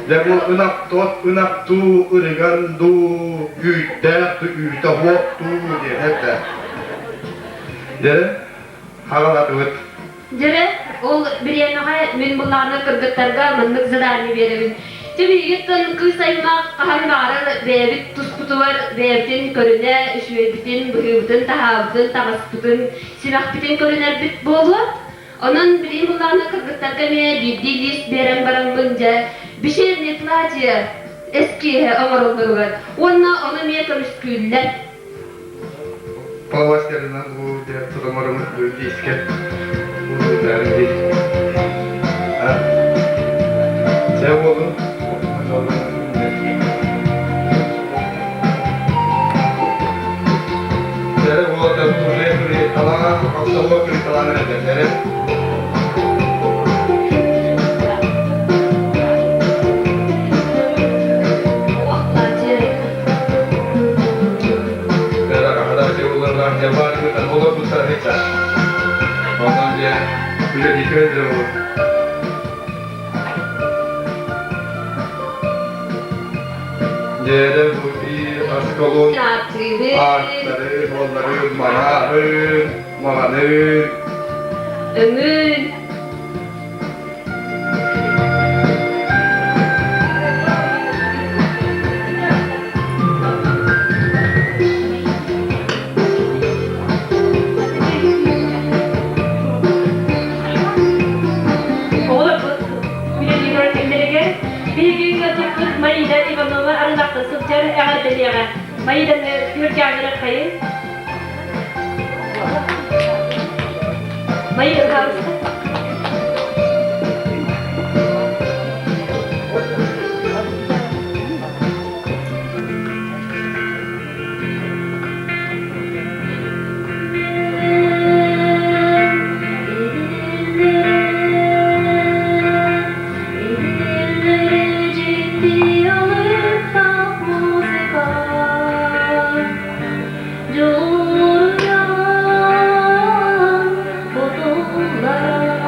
Дьэ бу ынах тот ынах дуу, ырыган дуу, үүттээх дуу, үүтэ суох дуу диэн этэ. Дьэ, хаҕалатыбыт. Дьэрэ, ол бириэмэҕэ мин былааны кыргыттарга маннык задание биэрэбин. Дьэ биһигиттэн кыыс аймах хаһан баҕарар бэйэбит туспутугар бэйэбитин көрүнэ, үчүгэйбитин, быһыыбытын, таһаабытын, таҕыспытын, симэхпитин көрүнэрбит буолуо. Онон билигин былааны кыргыттарга эмиэ биирдии лист биэрэн бараммын дьэ, вечернее платье эскиэһэ оҥороллоругар уонна ону эмиэ көмүскүүллэр. Полуостерынан бу диэн тутамарымыт бу диискэ дии. Дьэ буолун. Дьэ буолата турре турре талаан, алсауа турре талаан эрэ. Ааттары, уоллары, манаһын, маҕанын. Өҥүн. Оҕолорбут үлэлиир кэмнэригэр биһиги ыалдьыппыт Маида Иванова арыылаахтан сылдьар эҕэрдэлиэҕэ. Маиданы түөргээҥҥэ хайын. Маида, пожалуйста. Дьулуруйан, ботуллар.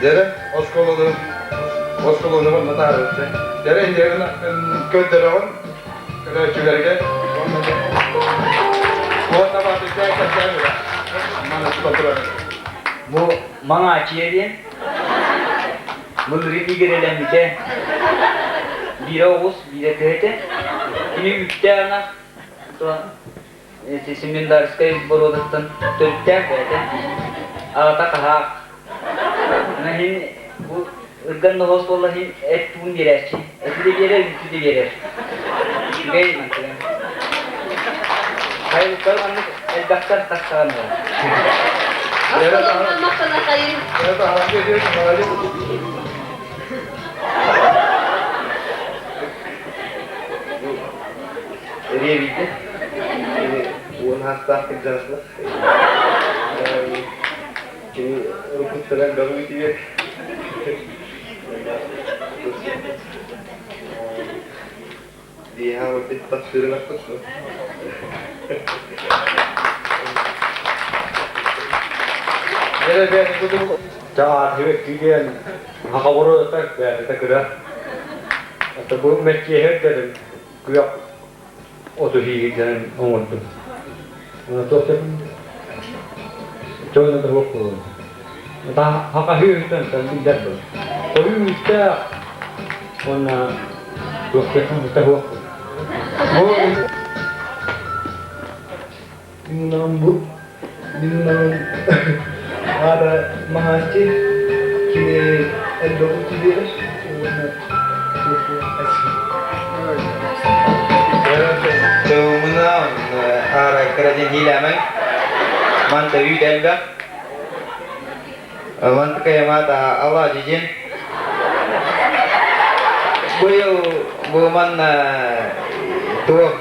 Дьэрэ оскуоланы оскуоланы манна таһаарбыт. Дьэрэ иннигин көрдөрөҕүн көрөөччүлэргэ уонна баатыйда кэпсээн Маны турар. Бу Маҥаачыйа диэн былырыын игирэлэммитэ. Биирэ оҕус, биирэ тыа этэ. Кини үүттээх ынах Семендарскай боруодаттан төрүттээх бэйэтэ. Аҕата хаһаах. Ана иһин бу ырган ноһуос буолла иһин эт туун биэрээччи. Эти да биэрэр, үүтү да биэрэр. Үчүгэй мантыган. Хайылыктар маннык элбэхтэр тахсаҕын ыла. Осколоҥҥо махтанахайын. Эриэбийдэ. Уон аастаах кырдьаҕаслар. Кини уруккуттан бөҕү тиийэр. Биһиэхэ бит тахсыырынахпыт Чаҕаатыгы диэн хахабыры бээтэтэ кыра. Это бу мэччиэһэр дэрим күөх оту иһиирдэрин оҥордум. Туох дьон да суох буолуо. Хахаһыы үтэн биллэр буол. Хойуу үттээх уонна туох суох. Мин бу мин аата Маҥааччы кини элбэх үтү уонна Тылмына ара кырадин хилэмэн манта үйд элбэх мантыкайамата ала дьидин быйыл бу манна туох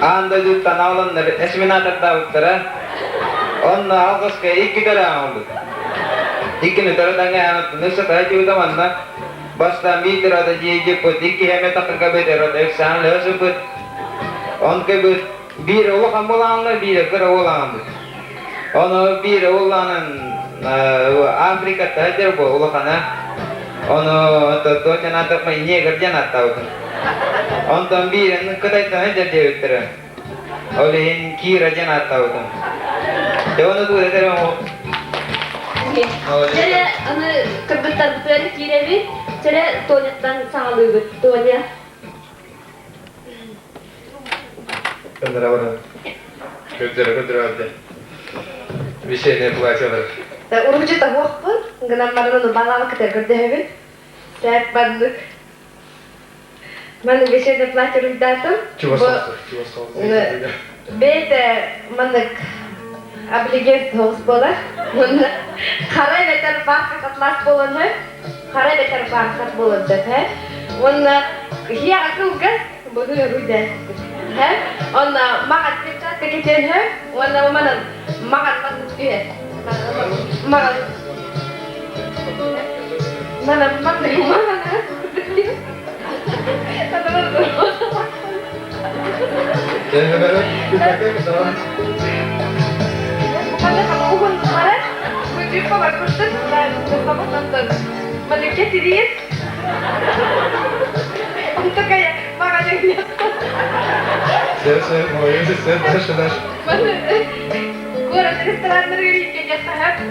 Аан дойдуттан ааланнар эсминатордаабыттара. Онно алҕаска икки төрөөн олбут. Иккини төрөтөҥҥө өссө тиһүтэ манна бастаан биир төрөөтө дьиэйдиппыт, икки эмэ такырга бөтөр өксаан лөһө сыппыт. Он көбүт биир улахан буолааннар, биир кыра буолаанбыт. Ону биир улаанын Африката дэр бу улахана. Ону точно атапмай негр диэн аттаабытым. Онтон биирин Кытайтан дэр диэбиттэрэ. Ол иһин Кира диэн аттаабытым. Дьэ ону тугу этэрим ол. Чэрэ, аны кыргыттарбытыгар киирэбит. Чэрэ, Тоняттан саҕалыыбыт. Тоня. Көндөрө Көндөрө көндөрө Весеннее платьелар. Урукчу таһуохпун, гынан баран балаҕа кытар көрдөһөбүн. Сээп баннык. Маны вечернее платье уруйдаатым. Бэйэтэ маннык облигент соҕус буолар. Мунна хара эбэтэр бархат атлас буолан хара эбэтэр бархат буолан сөп Уонна хиэҕэ кылгас быһыы уруйдаатым. Онно маҕан перчатка кэтиэн уонна манан маҕан маннык түһэр. Маҕан манан маннык маҕан Город рестораннары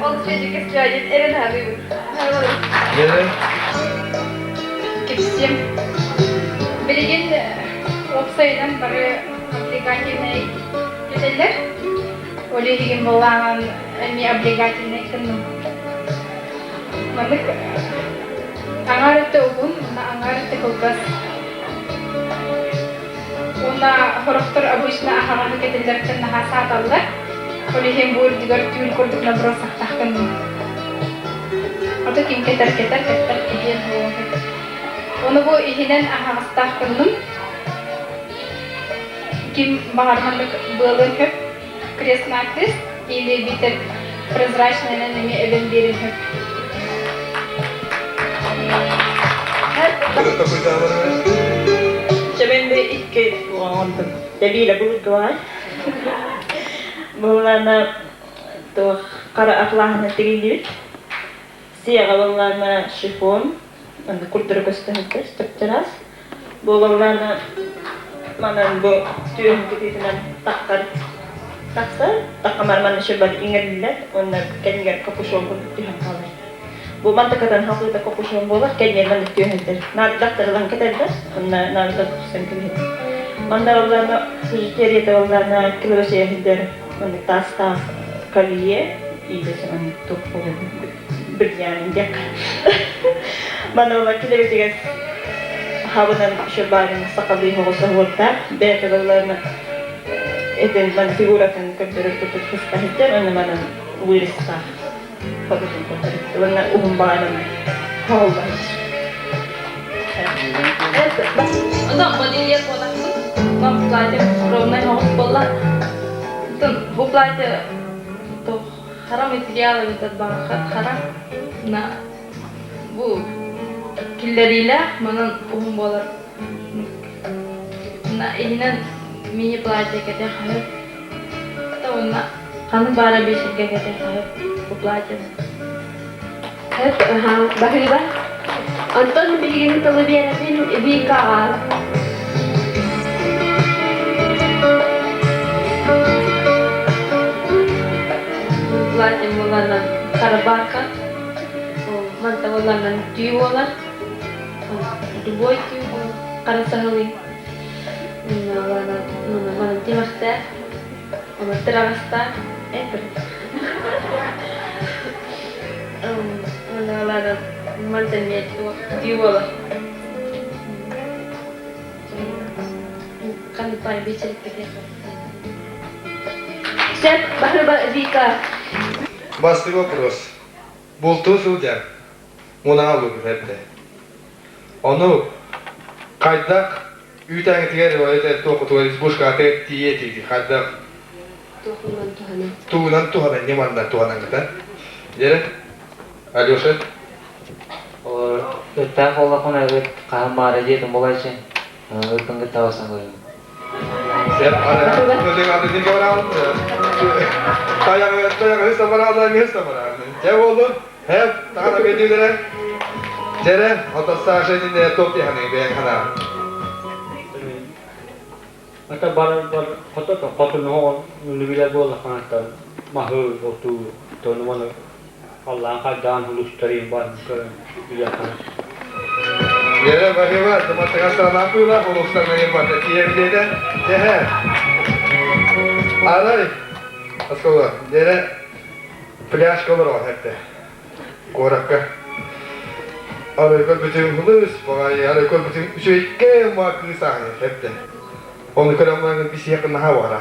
ол Кэпсиэм. Билигин уопсайынан бары облигательнай кэтэллэр. Ол иһигин буоллаҕын эмиэ облигательнай гынным. Маннык аҥаар өттө уһун, уонна аҥаар өттө кылгас. Уонна сорохтор обычно аһаҕаһы кэтэллэриттэн наһаа сааталлар. Ол иһин бу үрдүгэр түүл курдук набросактаах гынным. Ото ким кэтэр кэтэр, кэттэр кэтиэн буолуон Ону бу иһинэн аһаҕастаах гынным. Ким баҕар маннык быалыан сөп, крест-накрест или биитэр прозрачныйынан эмиэ эбэн биэриэн сөп. Чэбэнде икки оҥордум. Тэбиилэ былыргылаай. Булана туох Хара атлааһынан тигиллибит. Сиэҕэ буоллаҕына шифон, манна курдары көстө сылдьар чап-чараас. Бу буоллаҕына манан бу түөһүн кытыытынан таххар тахсар, таххамар манна шибар иҥэриллэр уонна кэннигэр капюшон курдук түһэн хаалар. Бу мантакатан халыыта капюшон буолар, кэннигэр маннык түөһэллэр. Наадалаахтар ылан кэтэллэр, уонна наадата тупсан кэбиһэр. Манна буоллаҕына бижутерията буоллаҕына килобачайа сылдьар маннык таастаах колье, иитэ маннык туох буолар бриллиант диэххэ. Манна буолла килэбитигэр хабынан шыбарын сахалыы соҕус оһуордаах, бэйэтэ буоллаҕына этин ман фигуратын көрдөрөр курдук сыста сылдьар, уонна манан вырезтаах. Уонна уһун баҕайынан хоһуллар. Онон модельер буолахпын. Мам платье ровнай соҕус буолла. Оттон бу платье туох хара материал эбэтэр бархат хара на бу киллэриилээх манан уһун буолар. На иһинэн мини платье кэтэх сөп. Уонна ханнык баара биэсэргэ кэтэх сөп бу платьены. Сөп, аха, баһыыба. Онтон билигин тылы биэрэбин Викаҕа. Платье буоланан хара Манта буоланан түү буолар. Любой түү хара саһылый. Манан тимэхтээх, онно тыраҕастаах, эпир. Манна мантан түү буолар. Ханнык биэчэриккэ Сөп, баһыыба Вика. Бастакы вопрос. Бултуу сылдьар мунаҕа булбут эрдэ. Ону хайдах үүтээҥитигэр эбэтэр туохутугар избушкаҕытыгар тиийэ тиийди хайдах Туохунан туһанан. тугунан туһанан ньыманнан туһанаҥҥыта? Дьэрэ, Алеша? Ыттаах олохун эбит хаһан баара диэтим булайчы ыккын кытта басан көрүм. Сеп, Таяғы, таяғы самаралар, не самаралар. Дьэ буоллун, һэп, таҕана бэдиилэрэ. Дьэрэ, ото Саша иннинэ топ яханы бэйэҥ ханаа. Ата бар бар хото хотун оҕон нүбүлэр буоллахханаттан маһы оту тону маны халлаан хайдаан улустарыйын баарын көрөн билиэххэ. Дьэрэ, баһыба, тыматтыга саалаапыыла, улустарынан бата тиийэбилиэтэ. Дьэһэ. Арай, оскола, дьэрэ, Пляжка олороҕун эрдэ. Куоракка. Арай көрбүтүм хылыс баҕайы, арай көрбүтүм үчүгэйкэ ма кыыс аҕай эрдэ. Ону көрөн баран бисиэххин наһаа баҕара.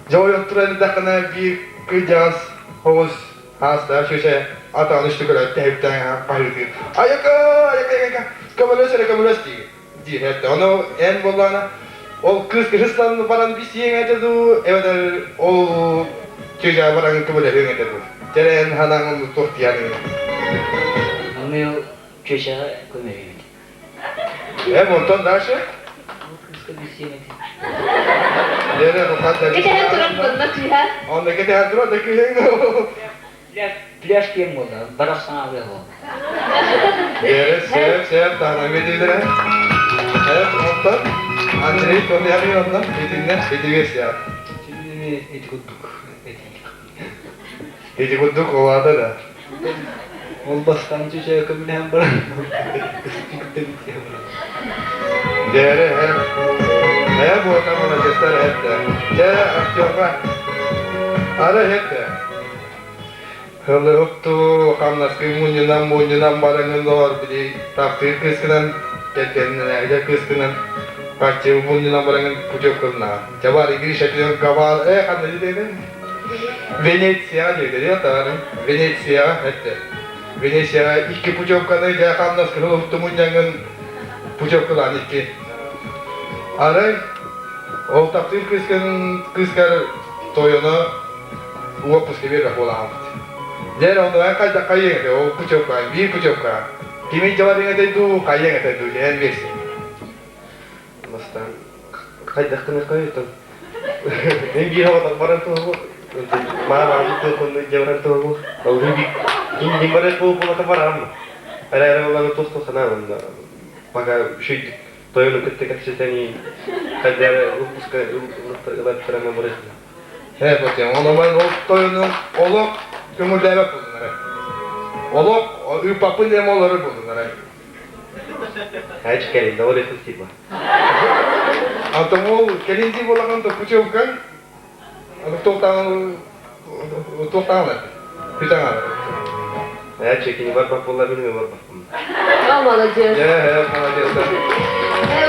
Дьэ ойон туран эрдэххинэ биир кырдьаҕас оҕус аастаах чүөчэ атаҕын үстэ көрөөт тэһиптээн хаһыытыыр. Айака, айака, айака, көмөлөс эрэ көмөлөс диир. Диир эрдэ. Ону эн буоллаҕына ол кыыс кыһыстан баран бисиэҥ этэ дуу, эбэтэр ол чүөчэ баран көмөлөһүөҥ этэ дуу. Дьэ эн ханаҥ туох диэниҥ? Аны чүөчэҕэ көмөлөһүбүт. Эм онтон дальше? Кыыска бисиэҥ этэ. Лена, ну ханна Кэтэһэн турар буолла кыыһа. Онно кэтэһэн турар да кыыһыҥ. Пляж киэҥ буолла, барах саҥаалыах буолла. Бээрэ, сөп, сөп, таһынан биэдилэрэ. Эп, онтон Андрей Тоньяхин онно итиннэ ити версия. Ити курдук Ити курдук олаата да. Ол бастаан чүчээ көмүлэһэн баран Дээрэ, эр. Ээ, буота маладьыстар эттэ. Дьэ, Артемка. Ара эттэ. Ылыһыптуу хамнаскы мунньунан мунньунан бараҥын доҕор били таптыыр кыыскынан кэргэннээҕэ кыыскынан харчы мунньунан бараҥын путевкалына. Дьэ бар Гриша гавал э ханна диэтэ Венецияҕа диэтэ диэ таарын Венецияҕа эттэ. Венецияҕа икки путевканы дьэ хамнаскы ылыһыпту мунньаҥын путевкалаан икки. Арай ол таптыыр кыыскын кыыскар тойоно уоппуска биэрбэх буолаҕыммыт. Дьэ эрэ онно эн хайдах хайыаҥ этэй ол путевка биир путевка кими дьаларыҥ этэй дуу хайыаҥ этэй дуу дьэ эн версия. Бастаан хайдах гыныаххай оттон мен биир оҕотох баран туһу. Маа туохунну дьабаран туһугу. Иннин барар буолата барам. Ара ара боланы тусту хана пока шүйдик тойону кытта кэпсэтэн хайдара выпуска ылаттарана барытына. He потем ономан ол тойону олох көҥүллээбэт буолунара. Олох ыыппаппын диэн олорор буолунара. Айч кэлин да ол типа. Антон ол кэлин ди буолахан то путевкан туохтаан туохтаан Бүтән Ээ чекини барбах буолла мин барбахпын. О, молодец. Ээ, молодец.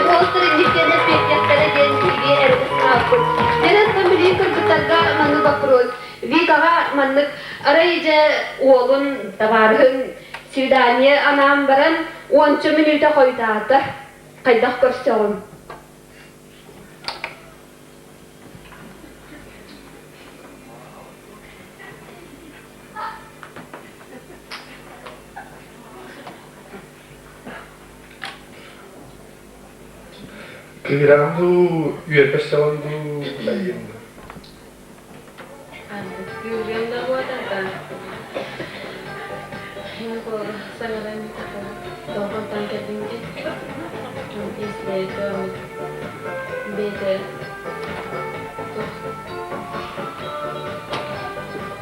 Уолаттар инниктэн эппиэттиэхтэрэ диэн биһиги эрэнэ санаабыппыт. Дьэ, билии кыргыттарга маннык вопрос. Викаҕа маннык арай дьэ уолун, табаарыһын свидание анаан баран уонча мүнүүтэ хойутаата. Хайдах көрсөҕүн? Кыыраан дуу, үөрбэс саҕан дуу, дайын дуу. Кыырыам да буотата. Саҥаран долгунтан кэллиҥ диэн. Истээт бэйэтэ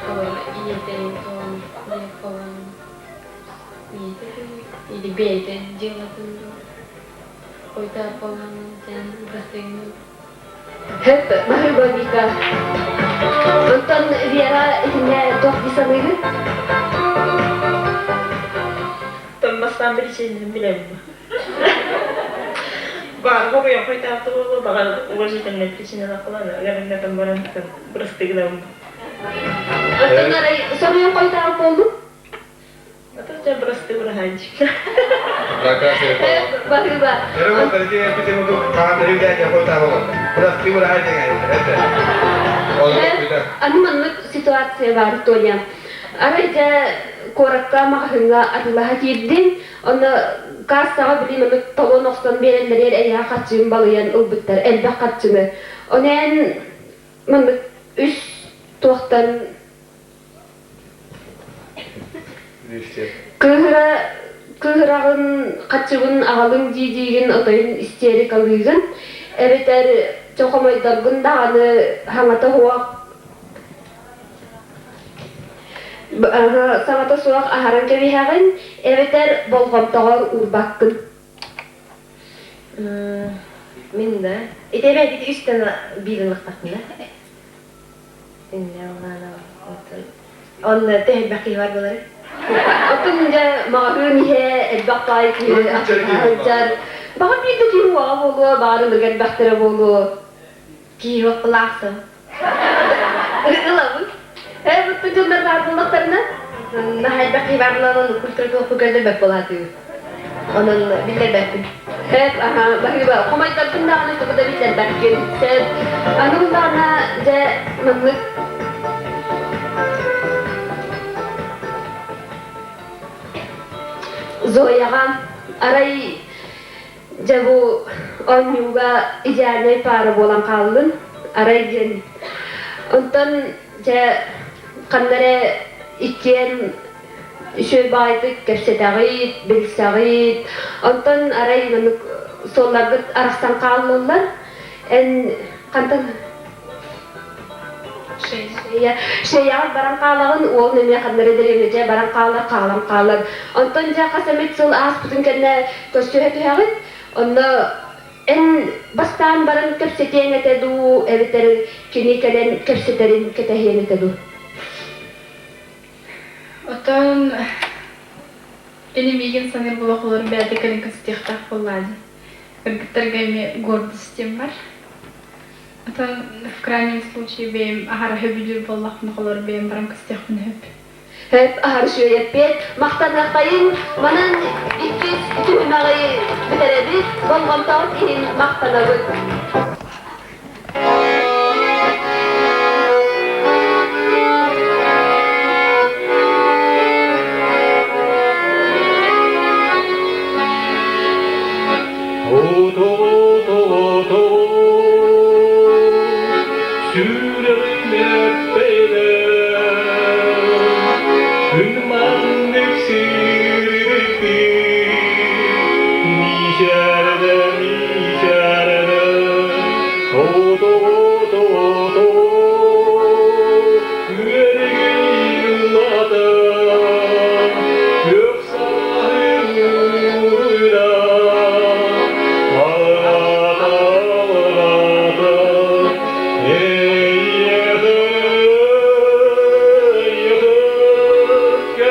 туох ийэтин туон холон ийэтэ или бэйэтэ дьыалатын дуу хойутаат буолан диэн бырастыгын Хөп, баһыыба Вика. Онтон Вера итиннэ туох дии саныыгын? Тон бастаан причинин билэбин. Баар хоруйан хойутаабыта буолуо, баҕар уважительнай причиналаах буолан, ыарырҕатан баран бырастыгынабын. Оттон арай соруйан хойутаабыт буоллун? Баһыыба. Аны маннык ситуация баар, Тоня. Арай дьэ куоракка маҕаһыыҥҥа атыылаһа киирдин, онно кассаҕа били маннык толон охсон биэрэллэригэр эйиэхэ харчыгын балыйан ылбыттар, элбэх харчыны. Онон маннык үс туохтан Кыыһыра кыыһыраҕын, хаччыбын аҕалыҥ дии-диигин отойун истерикалыыгын, эбэтэр чохомойдоргун даҕаны саҥата суох саҥата суох аһаран кэбиһэҕин, эбэтэр болҕомтоҕор уурбаккын. Мин да ити эбээт ити үстэн биир ыллахтахпына Онно тэһэрбэх киһи бар буолар. Оттон дьэ маҕаһыын иһэ элбэх баай киһи сылдьар. Баҕар биир да киһи уоҕа буолуо, баҕар ылыга элбэхтэрэ буолуо. Киһи уохпулаахсым. Ылабын. Ээ, буттун дьоннор баар буоллахтарына? Наһаа элбэх киһи баар буолан, культура туохпу көрдөрбөт буолаатыы. Онон биллэрбэппин. Эп, аха, баһыыба, хомойдорбун даҕаны тугу да биллэрбэккин. Сөп. Аны буллаҕына, дьэ, маннык Зояҕа арай дьэ бу оонньууга идеальнай паара буолан хааллын. Арай диэн. Онтон дьэ ханна эрэ иккиэн үчүгэй баҕайытык кэпсэтэҕит, билсэҕит. Онтон арай маннык суолларгыт арахсан хааллыллар. Эн хантан Шеяҕар баран хаалаҕын, уол нөҥүө ханна эрэ дэриэбинэдьэ баран хаалар, хаалан хаалар. Онтон дьэ хас эмит сыл ааспытын кэннэ көрсүһэ түһэҕит. Онно эн бастаан баран кэпсэтиэҥ этэ дуу, эбэтэр кини кэлэн кэпсэтэрин кэтэһиэҥ этэ дуу? Оттон кини миигин саныыр буолуох олорон бэйэтэ кэлин кэпсэтиэхтээх буоллаа дии. Кыргыттарга эмиэ гордость диэн бар. Оттон в крайнем случае бэйэм аһара сөбүлүүр буоллахпына холобур бэйэм баран кэпсэтиэхпин сөп. Сөп, аһары үчүгэй Махтаныаххайыҥ. Манан иккис түһүмэҕи бүтэрэбит. Болҕомтоҕут иһин махтанабыт. Сүрэх Сүрэҕим эппэйдэ Күн маннык сирдиктик Мичээрдэ, мичээрдэ Ото-ото-ото Үөргин ыллата Күөх саһын уруйда Алҕата, алҕата Эйиэхэ, эйиэхэ.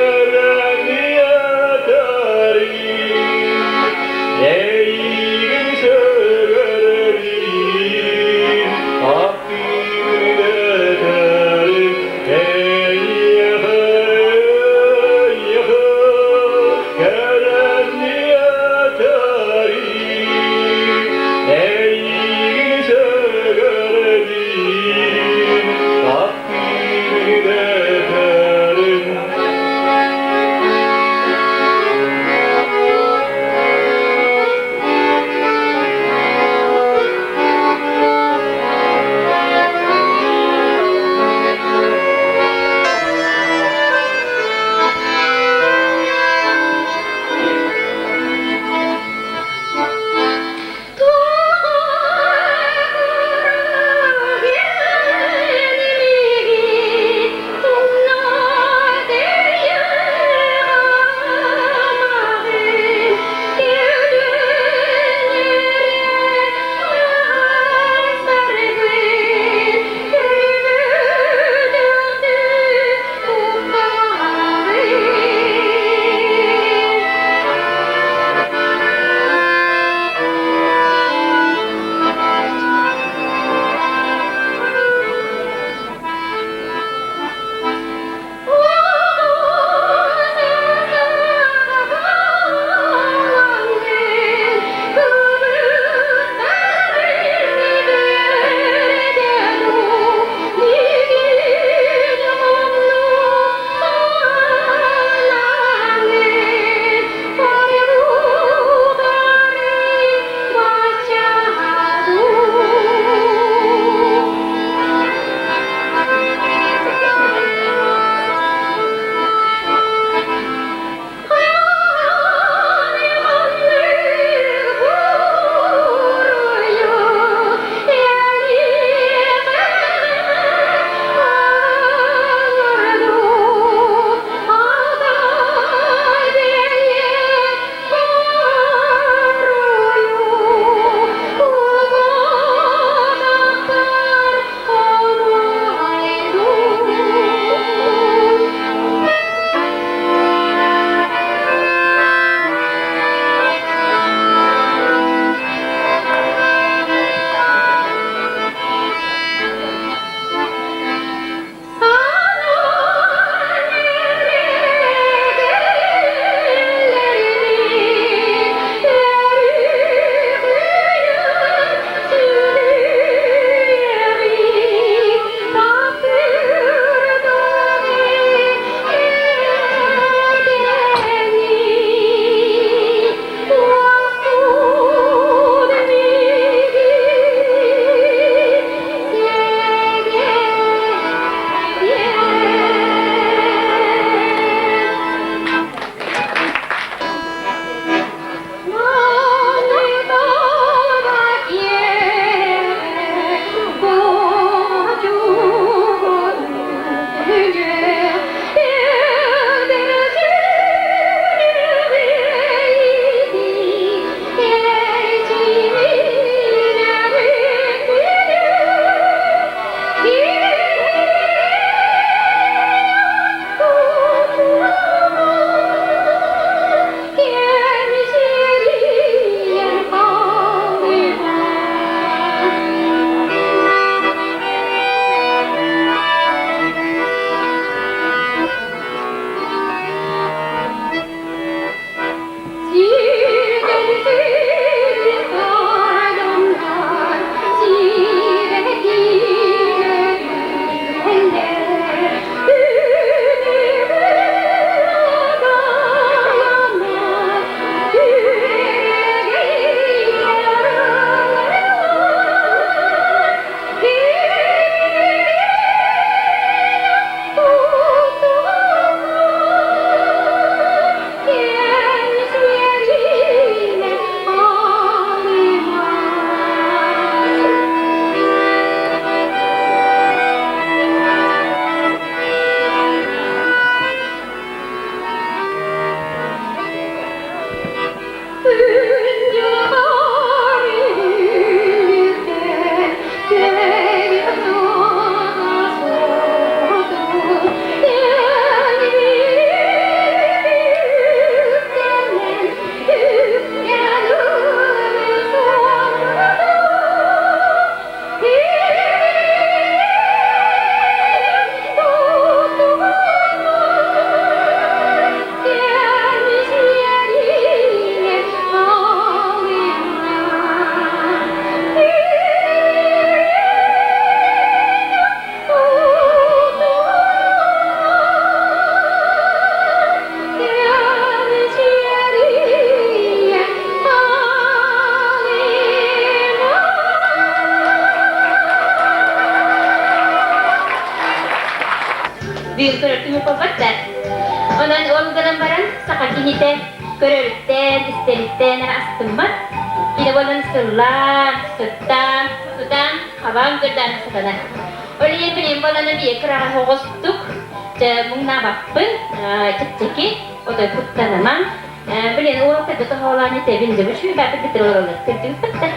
Бүгүн көрөр күнү буолбат да. Онон ол гынан баран саха киһитэ көрөрүттэн, истэриттэн эрэ астыммат. Кини буолан сыллаан, сыттаан, тутан, хабан көрдөөн сатанар. Ол иһин билим буолан эмиэ кыраҕа оҕустук, дьэ муҥнаабаппын, чэпчэки, отой куттанымаҥ. Блин, уолаттарга тоһоҕолоон этэбин, дьэ, үчүгэй баатыр битэр олороллор. Көрдүгүт да?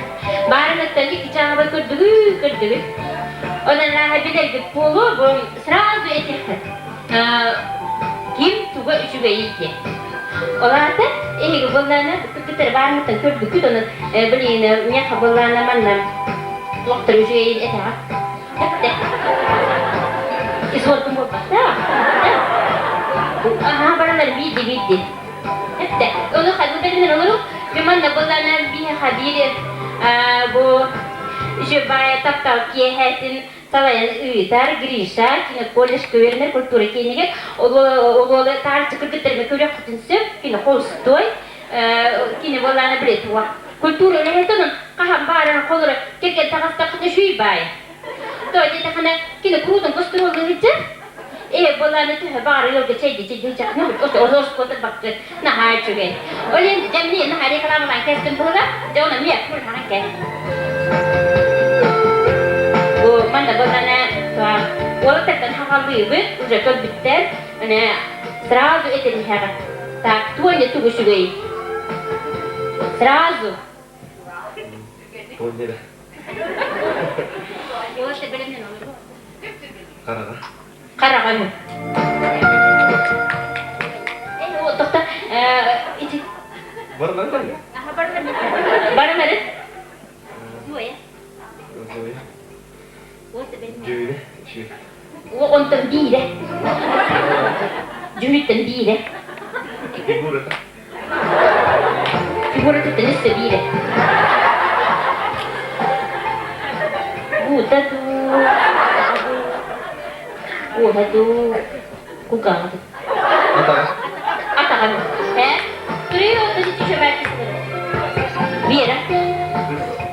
Баарыныттан икки чааһабай көрдүгүт, көрдүгүт. Онон ааһа билэргит буолуо, бу сразу этиэххит. Ким туга үчүгэйий диэн. Ол аата, эһиги буоллаана, кыргыттар баарыныттан көрдүккүт, онон, блин, миэхэ буоллаана манна туохтар үчүгэйин этэҕит. Эттэ. Исуоркун буолбатах. Аһаа баралар биирди биирди. Эттэ. Ону ханна бэлэмнэн олору? Мин манна буоллаана биһиэхэ биир бу үчүгэй таптал киэһэтин салайан ыытар Гриша кини колледжка үөрэнэр культура киинигэр олуолу таарыччы кыргыттарга көрүөххүтүн сөп кини холустой кини буоллаана билет культура үлэһитэ онон хаһан баарынан холоро кэргэн таҕыстаххына үчүй баай то диэтэххинэ кини куруутун гастроллуу сылдьар ээ буоллаана төһө баҕар ыалга чэйди чэйди сылдьаххына ороскуота баккыт наһаа үчүгэй ол иһин дьэ наһаа рекламалаан кэстим быһыла дьэ онон миэ курһаҕан кэл бу манна буоллаана уолаттартан хаҕалыыбыт уже көрбүттэр аны сразу этэн иһэҕит Так, Тоня тугу үчүгэй? Сразу. Тоня да. Хараҕа. Хараҕа үһү. Э, тохта, ити. Барылар барылар. Барылары. Зоя. Зоя. Дьүһүнэ үчүгэй. Онтон биирэ. Дьүһүнүттэн биирэ. Фигурата. Фигуратыттан өссө биирэ. Буута дуу, уоһа дуу, кулгааҕа дуу. Атаҕа. Атаҕа. Э? Привет, Вера.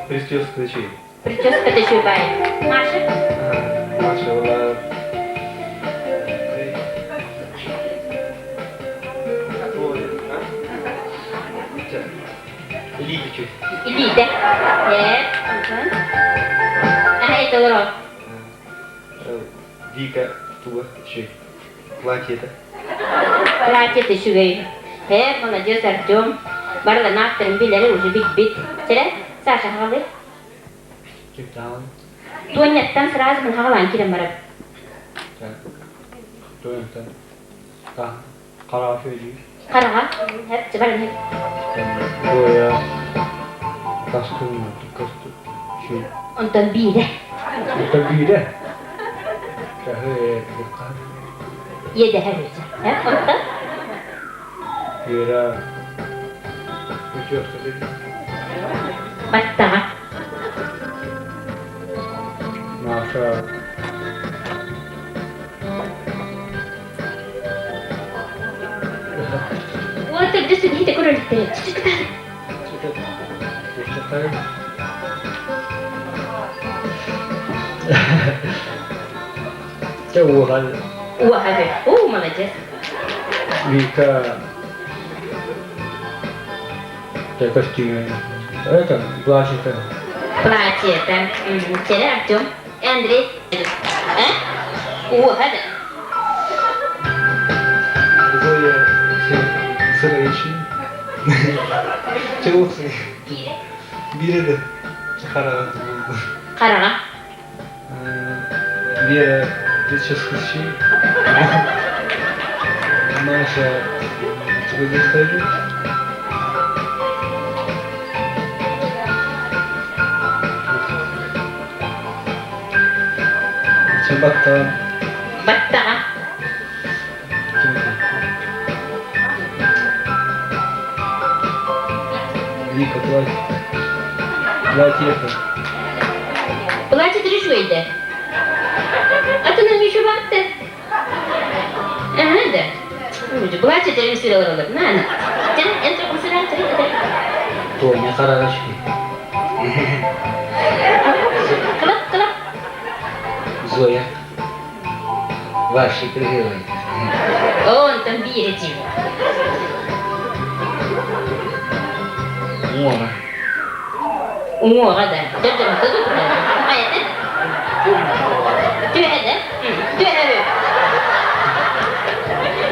Прическа үчүгэй. Прическа үчүгэй. Маша? Маша была... Илиитэ үчүгэй. Илиитэ. Э, онтон? Аха, это олоро. Вика туга үчүгэй. Платье-то. Платье-то үчүгэй. Э, молодец, Артем. Барыларын ааттарын билэрэ уже билбит. Чэрэ, Саша хаҕалый. Киптаан. Туонньаттан сразу хаҕалаан киирэн барар. Туонньаттан хараҕа шөйдүүр. Хараҕа? Хэп, баран хэп. Зоя таскын көстү. Онтон биирэ. Онтон биирэ. Чаһы Иэдэһэ үчэ. Хэп, онтон? Вера Үчүөхтэ Баттаҕа. Маша Вот төрдүсүн хите көрөлүктэ. Чичикытар. Чичикытар. Чэ уоһа. Уоһа О, молодец. Вика костюме. Это платье-то. Платье-то. Вчера Артем и Андрей. А? Уоһа да. Зоя Сыровичи. Чего Бире Хараҕа. Хараҕа. Вера прическа Маша выставит. Баттаҕа. Баттаҕа. Вика, платье. Платье. Платье үчүгэйдэ. Атынан еще баатты. Ага, да. Платье терин сыралар олар. На, на. Жан, эн тоқым сыра, сыра, Тоня хараҕа үчүгэй. Кылап, кылап. Зоя. Вообще красивый. О, онтон биир этим. Уоҕа. Уҥуоҕа да. Дьон-дьон Айата. Түһэ да. Түһэ.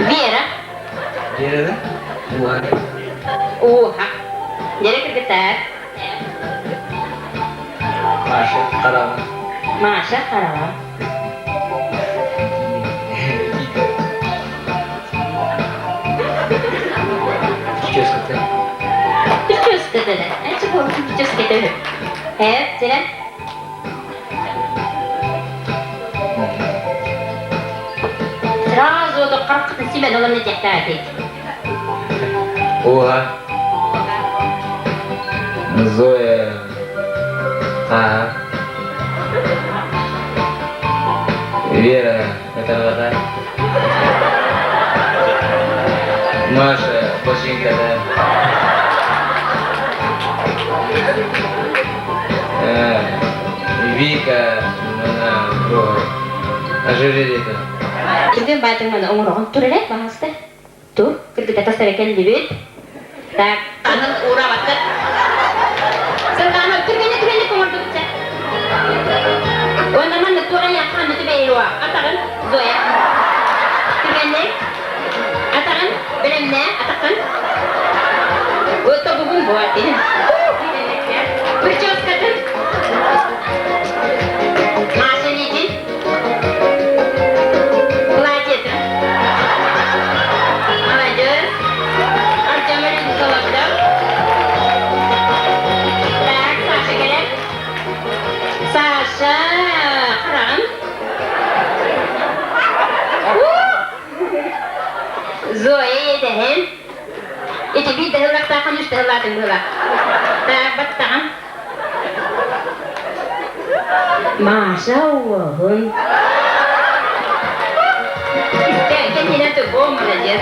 Вера. Вера да? Уоҕа. Уоха. Дьэрэ кыргыттар. Маша хараҕа. Маша хараҕа. Прическата. Прическата да. Эчи бу прическата үһү. Һэ, сирэ. Сразу до хараххытын симэн олорно диэхтээхтик. Уха. Зоя. Ага. Вера, это Маша, бочинката. Вика, ожерелье-то. Түргэн баатыҥ маны оҥороҕун тур эрэ, баһаалыста. Тур, кыргыта тастара кэллибит. Так, анын уурабаттар. Сардаана, түргэнник түргэнник оҥордубут Уонна маннык туох айаахха анны түбэйируа. Атаҕын, Зоя. Түргэнник. Атаҕын, бэлэмнээ, атаххын. Тобугун буо дии. Прическатын. Маша илиитин. Платьетын. Молодец. Артем Соловьев. Так, Саша кэлэр. Саша, хараҕын. Зоя иэдэһин. Ити биир да ыллахтааххын үс да ыллаатыҥ быһыылаах. Так, баттаҕын. Маша уоһун. Кэннинэн тугу молодец.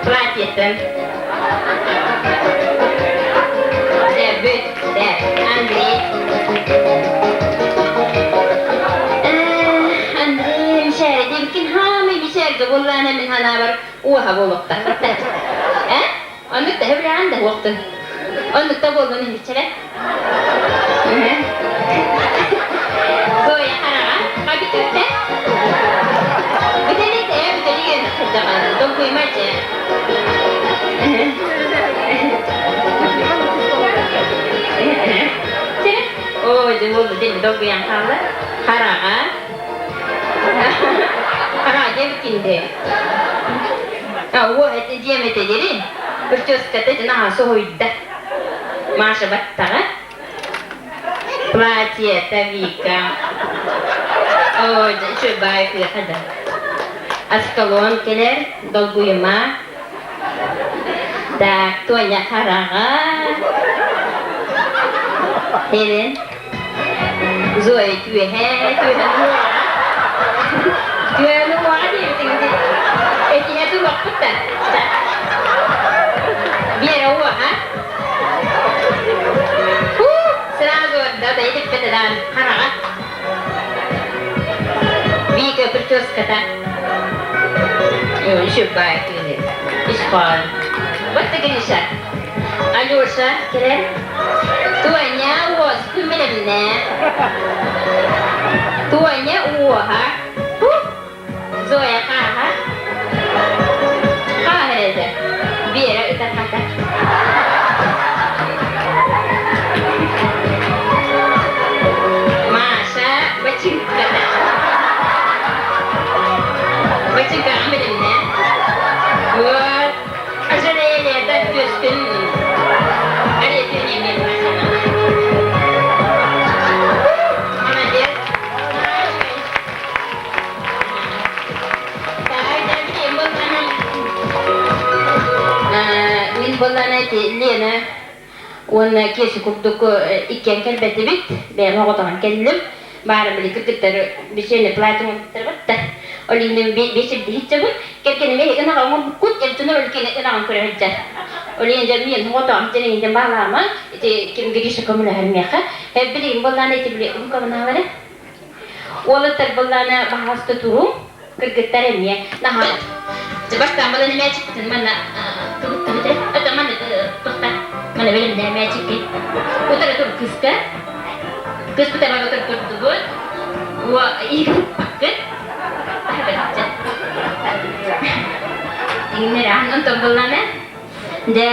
Платьетын. Бүт, Андрей. Андрей мишәре дебикин хаамай мишәрде буллаана мин ханаабар уоха буолуохтаах. Э? Оннук да хөбүлээн да уохтун. Оннук да буоллун иһиччэрэ. Зоя хараҕа хабитүттэ. Бүтэлик ээ бүтэлик сылдьаҕын. Долгуйма дьэ. Оо, дьэ буолла дьэ долгуйан хаалла. Хараҕа. Хараҕа диэбиккин дee. Уо этэ диэм этэ дири. Прическата наһаа соһуйда. Маша баттаҕа. Платьета Вика. Оо, үчүгэй кыаха да. Аскалон кэлэр, долгуйума. Так, Тоня хараҕа. Хелен. Зоя түөһэ, түөһэ уоҕа. Түөһэ уоҕа диэбитиҥ Этиһэ туруохпут да. Биэрэ уоҕа. Сразу да бэйдиппэтэ хараҕа. Вика прическата. Еще бай Испан. Вот ты Гриша. Алеша, кэлэр. Тоня уос күммэлэмнэ. Тоня уоһа. Зоя хааһа. Хааһа эрэ. Вера ытархата. Маша бачыҥката. Бачыҥкаҕа билиннэ. Вот. Ожерелье түөскүн Аретүнемен Молодец. Мин буоллаана ити Лена уонна Кеша курдук иккиэн кэлбэтибит. Бэйэм оҕотоҕун кэллим. Баара били кыргыттар бичиэнэ платье оҥорбуттар да. Ол иһин биэчирдиһиччэбин. Кэргэним эһиги ынаҕа оҥорбуккут, элтөнөр өлкени ынаҕын көрө сылдьар. Ол иһин дьэ миэн оҕотоҕун дьэниҥ баалаама. Ити ким Гриша көмөлөһөр миэхэ. Билигин буоллаана ити били уһукабынаалары. Уолаттар буоллаана баһааста туруҥ. Кыргыттар эмиэ наһаа бастаан балан мээчикпитин манна кыбыттыбыт это манна тохта мана бэлэмнээ мээчикки утары тур кыска кыспыта бара утары турдубут уо иигиппаккыт иҥнэр онтон буллана дэ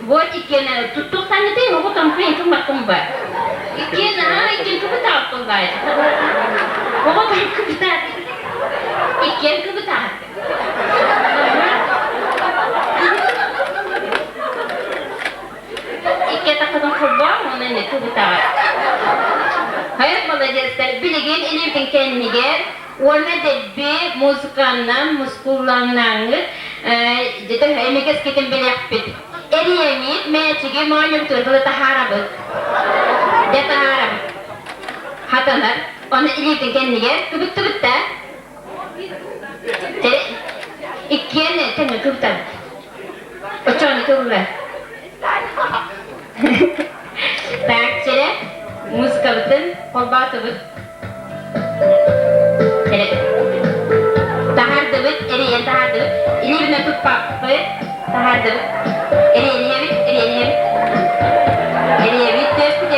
вот иккиэн туттуохтаныты оҕо томпу инким баккым ба иккиэн аа иккиэн кыбытааппын баай оҕо кыбытаат иккиэн кыбытаат Икки атаххытын холбоон уонна эмиэ кыбытаҕыт. Хайа молодецтар, билигин илиибитин кэннигэр уонна дэлби музыканнан мускуллаҥнаҥҥыт дьэ эмиэ кэскитин билиэхпит. Эрийэҥит мээчиги моонньубутугар дылы таһаарабыт. Дьэ таһаарабыт. Хатанар. Ону илиитин кэннигэр кыбыттыбыт да Иккиэн тэҥҥэ кыбытабыт. Оччоҕуна кыбыллар. Так, чэрэ, музыкабытын холбоотубут. Чэрэ. Таһаардыбыт, эрийэн таһаардыбыт. Илиибинэн туппаппыт, таһаардыбыт. Эрийэниэбит, эрийэниэбит. Эрийэбит, түөспүт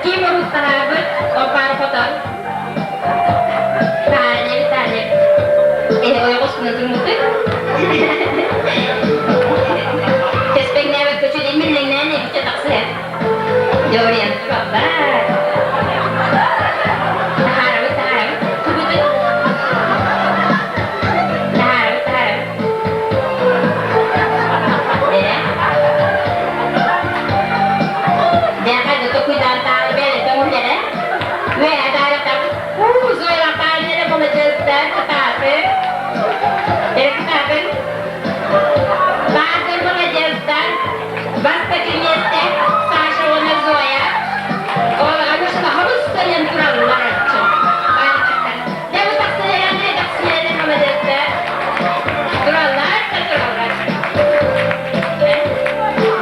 Ким урут таһаарбыт, ол паара хотон. Таня, Таня. Ойоҕос гына турмутуй. Кэспэҥнээбэт көчүн имиллэҥнээн эбитэ тахсыһар. Дьориан тураллар. Таһаарабыт, таһаарабыт. Кыбытын. Таһаарабыт, таһаарабыт. Дэ. Дэ, хайда токуйдаан таары бэйэтэ муһлэрэ. Бастакы миэстэ Саша уонна Зоя. Тураллар да тураллар.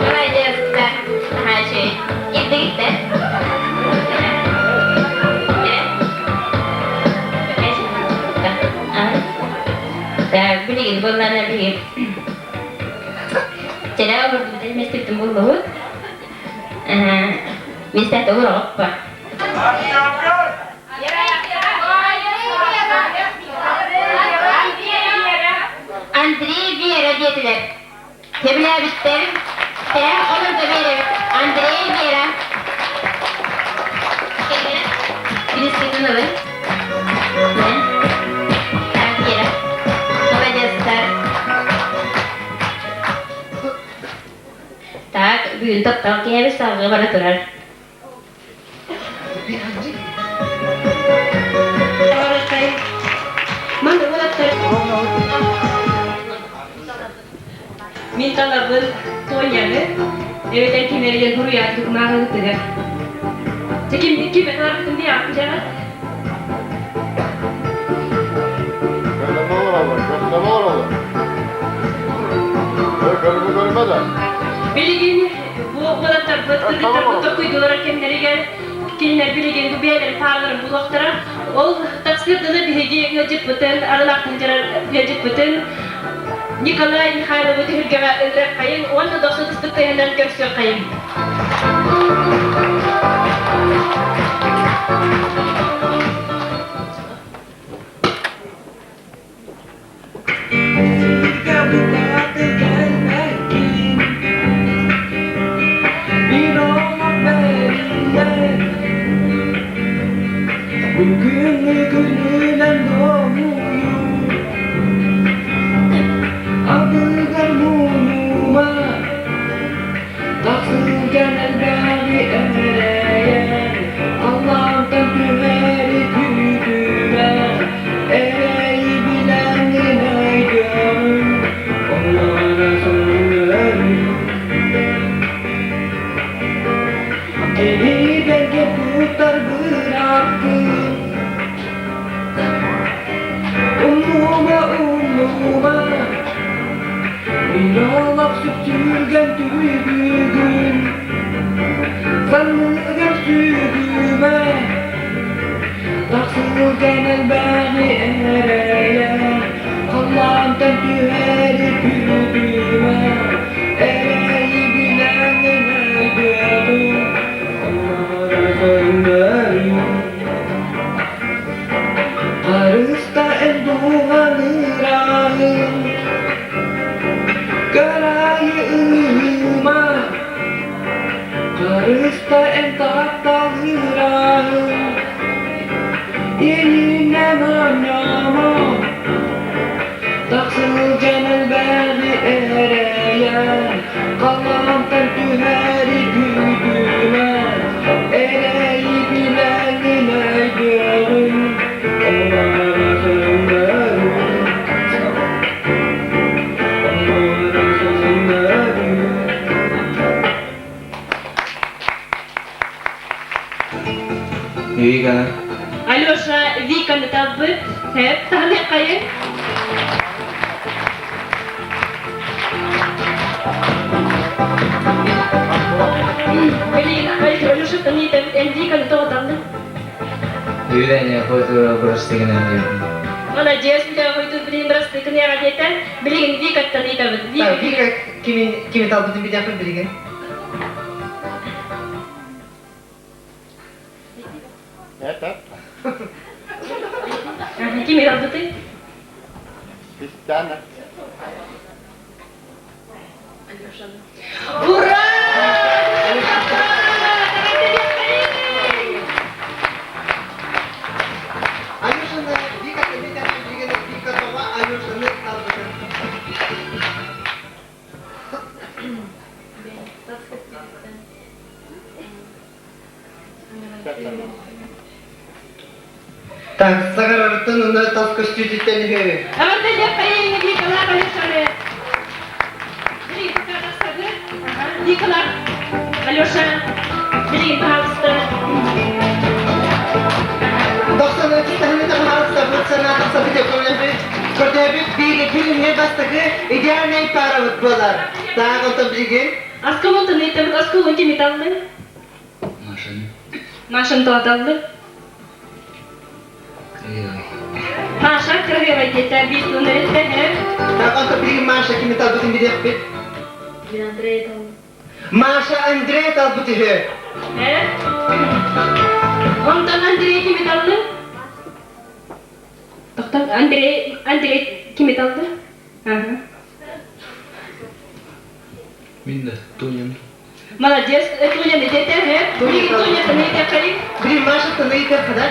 Молодецтар. Ирдигиттэр. Так, билигин буоллана билигин. Чэрэ олордубут местиптин буллубут. Местэ олороҕоппа. Андрей Вера диэтилэр. Сөбүлээбиттэр. Тээх олордо биэрэбит. Андрей Вера. Кристина ылын. Так, Вера. Молодецтар. Так, бүгүн таптал киһэбит салгыы бара турар. Мин талабын Тоняны, эбэтэр кимэрийэн буруйааттык мааҕыытыгар. Дьэ ким ким этаарбытын биэҕэт Билигин бу уолаттарбыт, кыргыттарбыт токуйдулар кэмнэригэр кинилэр билигин бу бэйэлэрин пааларын булуохтара. Ол тахсыыр дылы биһиги ыалдьыппытын, арылаахтын дьарар ыалдьыппытын Николай Михайловы түһүлгэҕэ ыҥырыаххайыҥ уонна дохсун ыстык тыаһынан көрсүөххэйиҥ. Бүгүҥҥү күнүнэн долгуйуу Абыгар мунума Тахсылган элбэҕи эрэйэн Аллаантан түһэри күүтүмэ Эрэйи билэҥҥин өйдөөн Оннооро сөҥнөрү Киһи бэргэ туттар бырааппын Умнума, умнума Мин олох сүпсүлгэн түбүгүн Санныгар сүгүмэ Тахсылган элбэҕи эрэйэн. Хэп, таһыныаххайын. Билигин Алеша Танита Энди тоҕоталлы. Үйрәне қойдура бұрыстығынан дедім. Молодец, биле қойдур билигин бырастыкын яға диэтэ. Билигин Викаттан ыйтабыт. Вика кими кими талбытын билиэхпит билигин. Это? Кими талбыты? Кристиана. Ура! Алешаны Вика Танита билигин Вика тоҕо Алешаны талбытын. Так, сагарартын уна тас көстүүтүттэн үһү. Эҕэрдэлиэххэйиҥ Викалаах Алешаны. Билигин пока тахсабыт. Викалаах Алеша, билигин пожалуйста. Тохсон тахны тахсабыт санаа тахсабыт өкөлөбүт. Көрдөбүт биир билимҥэ бастакы идеальный парабыт буолар. Таах онтон билигин. Аскалон тыныйтабыт, аскалон кими таллы? Машаны. Машаны тоҕоталлы? Маша кырыһыабай диэтэ, биир тылын эриттэ, һэ? Так, онтон билигин Маша кими талбытын билиэхпит. Мин Андрей таллым. Маша Андрей талбыт үһү. Һэ? Онтон Андрей кими таллы? Тоқтон Андрей, Андрей кими талды? Ага. Мин да Тоняны. Молодец, Тоня диэтэ, һэ? Билигин Тоня тыныйда хайын? Блин, Маша тыныйда хада.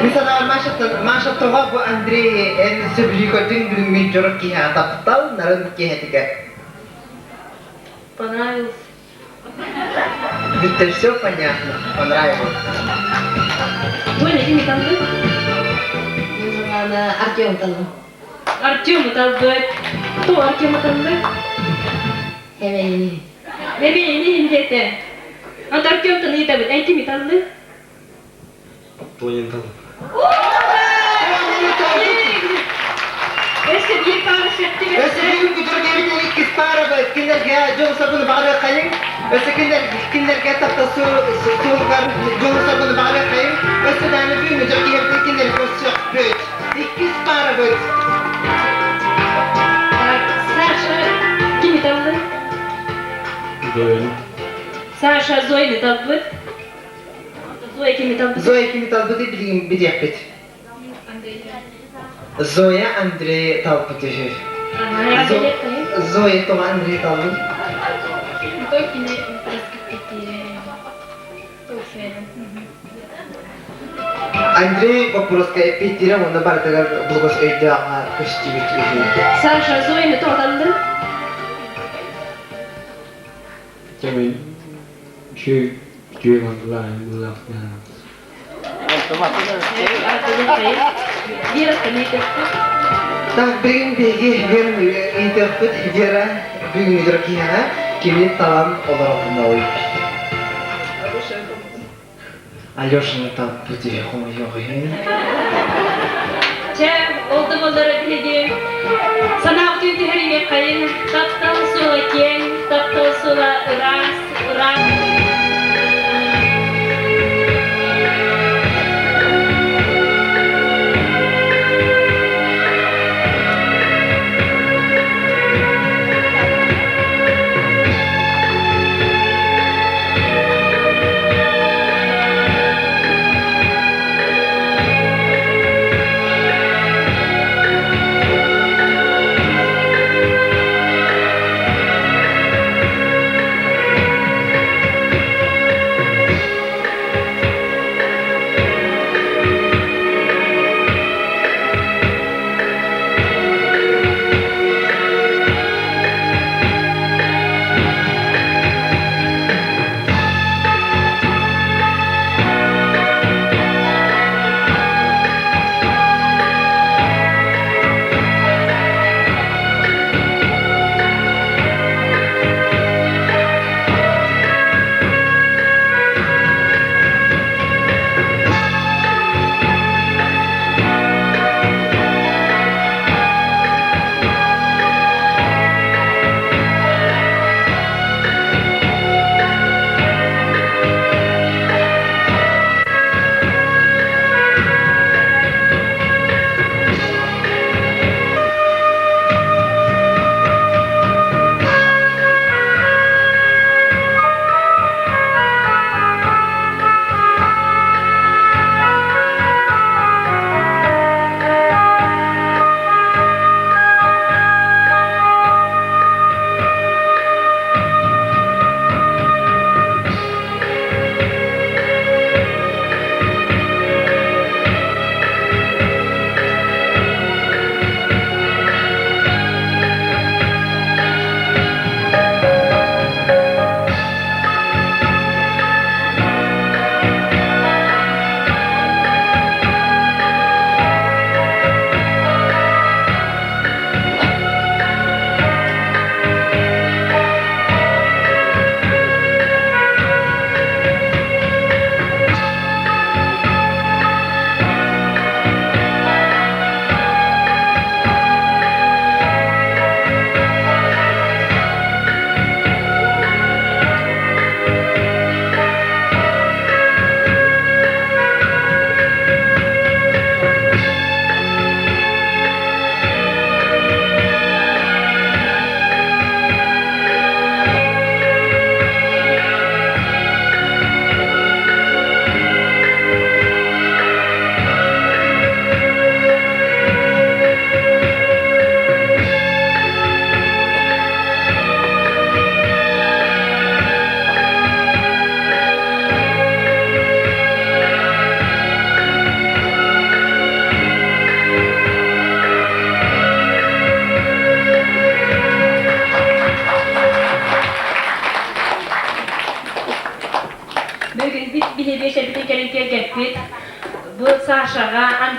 Мин санаабар Маша Маша тоҕо бу Андрей эн сөбүлүү көрдүҥ бүгүҥҥү дьоро киһи таптал нарын киһитигэр. Понравился. Это все понятно, понравилось. Тоня кими талды? Мин санааны Артем таллым. Артему талбыт. То Артему талды? Эбэйини. Эбэйини диэтэ. Онто Артем тыныйтабыт, эн кими талды? Тоняны таллым. Өссө биир паара сөптү Өссө бүгүн күтүргэбит иккис паарабыт кинилэргэ дьол соргуну баҕарыаххайыҥ. Өссө кинилэр кинилэргэ таптал суолугар дьол соргуну баҕарыаххайыҥ. Өссө даҕаны бүгүҥҥү дьон киһибитин кинилэри көрсүөхпүт. Иккис паарабыт. Так, Саша кими талды? Зояны. Саша Зояны талбыт. Зоя кими талбыт? Зоя кими талбыты билигин билиэхпит. Зоя Андрей талбыт үһү. Зоя тоҕо Андрей талбыт? Той кини Андрей боппуруоска эппиэттиирэ уонна барытыгар булгас өйдөөҕө көстүбүт үһү. Саша Зояны тоҕо Дьэ үчүгэй үчүгэй баҕалаах Так, билигин биһиги Вера ыйытыахпыт. Вера бүгүҥҥү дьоро киһиэхэ кими талан олороҕунуй? Алешаны талбыт хомойуоҕуһун. Чэ, ол да буоллар биһиги санаабытын түһэриҥиэххэйин, таптал суола киэҥ, таптал суола ыраас, ыраас.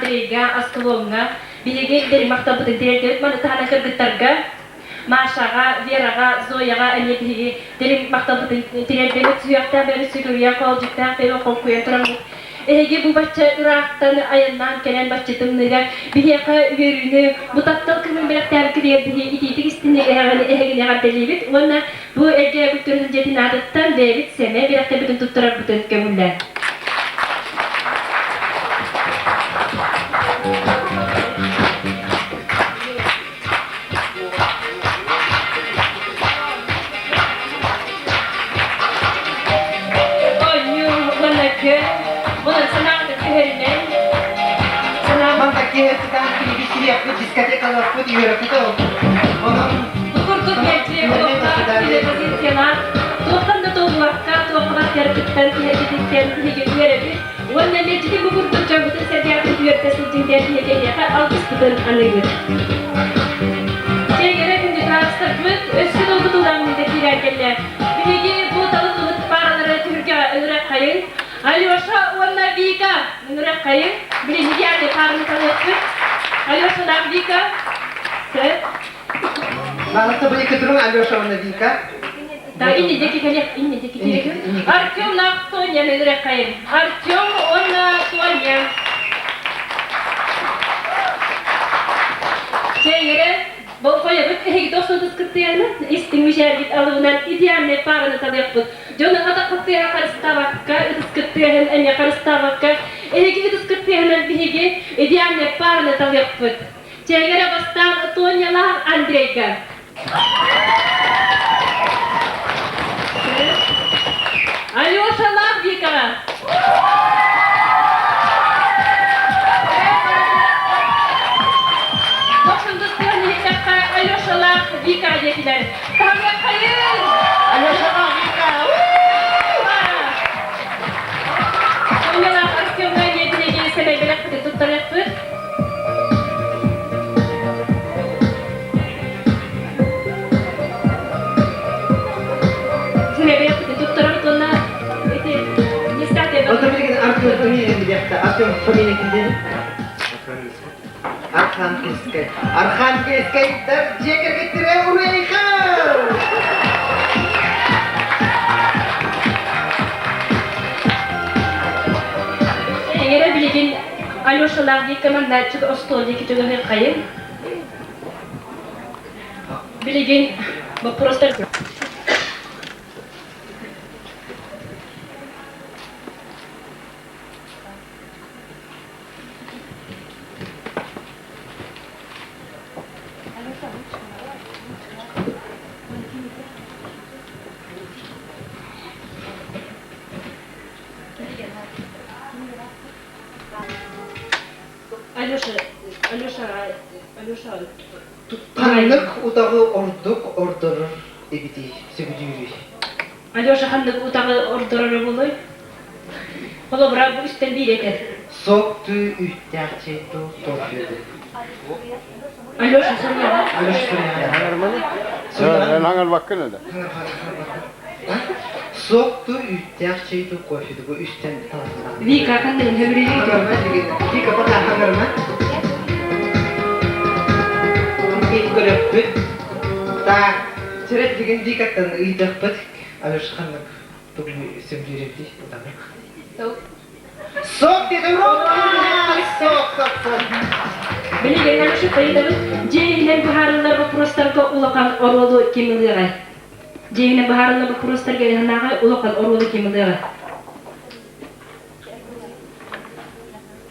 Андрейга, Аскалоҥҥа биһиги дириҥ махталбытын тириэрдэбит. Маны таһынан кыргыттарга Машаҕа, Вераҕа, Зояҕа эмиэ биһиги дириҥ махталбытын тириэрдэбит. Сүһүөхтээх бэйэбит сүгүрүйэн, хоолдьуктаах бэйэбит холкуйан тураммыт. Эһиги бу бачча ыраахтан айаннаан кэлэн бачча тымныыга биһиэхэ үөрүүнү, бу таптал кыымын бэлэхтээбиккитигэр биһи итиитик истиҥник эһигини эҕэрдэлиибит уонна бу эргэ культуратын дьиэтин аатыттан бэйэбит сэмэй бэлэхтэрбитин туттарарбытын көҥүллээн. Оонньуу уонна көр, онон санааҕытын түһэринэн, санаам Мантан киэһэ киһи дискотекаларбыт үөрөппүт Онон Бу курдук мэлдьи олохтоох үлэ позициялаах, туохтан да толлубакка, туохха барытыттан киһиргититтэн биһиги үөрэбит уонна мэлдьитин бу курдук дьоммутун-сэргэҕитин үөрдэ сылдьыҥ диэн биһиги эһиэхэ алгыспытын аныыбыт. Чэйгэрэ күндү таастарбыт өссө долгутуулаах киирэн кэллэ. Биһиги бу талыллыбыт пааралары түһүлгэҕэ ыҥырыаххайыҥ. Алеша уонна Вика ыҥырыаххайыҥ. Билиҥҥи идеальнай паараны талыахпыт. Алешалаах Вика. Сөп. Балыкта бу икки Алеша уонна Вика. Да, инни диэки кэлиэх, инни диэки киирик. Артемнаах Тоня ыҥырыаххайыҥ. Артем уонна Тоня. Чэйгэрэ, болҕойобут эһиги тохсутус кыттыйаны истиҥ мичээргит алыбынан идеальнай паараны талыахпыт. Дьону атаххыт тыаһа харыстаабакка, ытыскыт тыаһын эмиэ харыстаабакка, эһиги ытыскыт тыаһынан биһиги идеальнай паараны талыахпыт. Чэйгэрэ бастаан Тонялаах Андрейга. Алешалаах Викаҕа. Дохсундустуон иһиттэххэ Алешалаах Вика диэтилэр. Таһыаххайын! Алешалаах Вика! Тонялаах Артемҥа диэтинэги сэмэй бэлэхпитин туттарыахпыт. Ото билигин Артем фамилия билиэхтэ. Артем фамилия кимдиэн? Архангельскай. Архангельскайдар дьиэ кэргэттэрэ уруйха! Эҥэрэ билигин Алешалаах диэн командааччы остуол диэки түгэһиэххэйин. Билигин боппуруостар Алеша, Алеша, Алеша, Ханнык утаҕы ордук ордорор эбитий, сөбүлүүрүй? Алеша ханнык утаҕы ордороро буолуой? Холобура, бу үстэн биир этэр. Сок түү үүттээх чэй дуу, кофе дуу? Алеша суруйаҕа. Алеша суруйаҕа. Хаҥарбаккын эдэ. Сок туу үүттээх чэй дуу, кофе дуу, бу үстэн таласынан. Вика ханныгын сөбүлүүрүй? Вика пока хаҥарма. Көрөппүт. Так, сүрет деген Викаттан ыйдахпыт. Алеша ханнык тугу сөбүлүүр утаҕы? Сок деді Сок, сок, сок. Билигин Алеша ыйытабыт. Дьиэ иһинэн быһаарыллар боппуруостарга улахан оруолу ким ылыаҕай? Дьиэ иһинэн быһаарыллар боппуруостарга ыһынааҕы улахан оруолу ким ылыаҕай?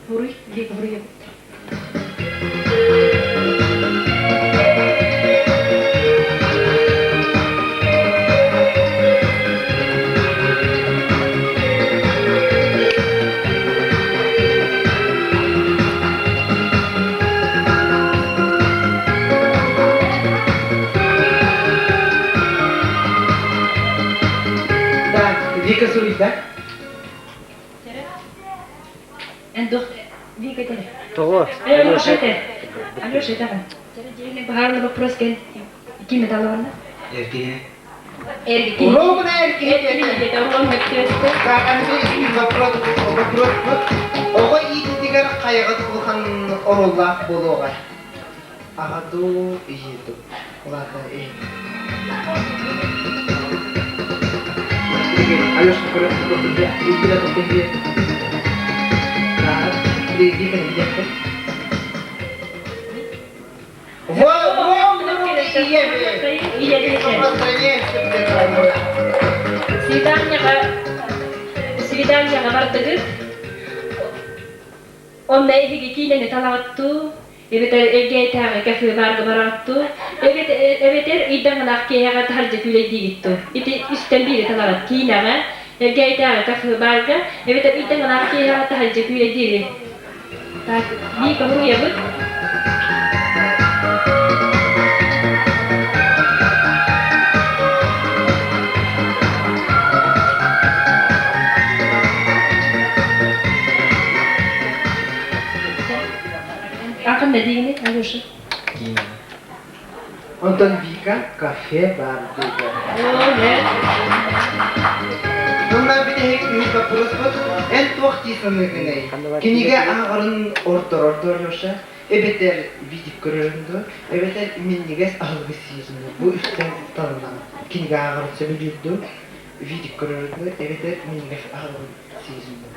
Буруй, Вика, буруй. Да, Вика суруйда. Эн туох Вика этэр? Тоҕо? Алеша этэр. Алеша этэҕин. Баһаарына вопрос кэл. Ким металловна? Эргиһи. Эргиһи. Ровно эргиһи. Эргиһи диэтэ, урон мөттүөстө. Так, Андрей, вопрос, вопрос. Оҕо иитиитигэр Олоххутугар хайаҕыт улахан оруоллаах буолуоҕай? Аҕа дуу, ийэ дуу? Улаата ийэ. Алеша көрө Свиданияҕа свиданияҕа бардыгыт. Онно эһиги киинэни талаҕыттуу, эбэтэр эргээйтээҕи кафе баарга бараҕыттуу, эбэтэр ыйдаҥалаах киэһэҕэ таһырдьа күүлэйдиигит дуу. Ити үстэн биири талаҕыт киинэҕэ, эргээйтээҕи кафе баарга, эбэтэр ыйдаҥалаах киэһэҕэ таһырдьа күүлэйдиири. Так, Вика, уруйабыт. Акын да диигини, Алеша? Киинэ. Онтон Вика кафе бар диэтэ. О, нет. Мунна бүтэһик үһүс боппуруоспут. Эн туох дии саныыгыный? Кинигэ ааҕарын ордорор дуо, Алеша? Эбэтэр видик көрөрүн дуо? Эбэтэр минньигэс аһылыгы сиирин дуо? Бу үстэн талылаҕын. Кинигэ ааҕарын сөбүлүүр дуо? Видик көрөрүн дуо? Эбэтэр минньигэс аһылыгы сиирин дуо?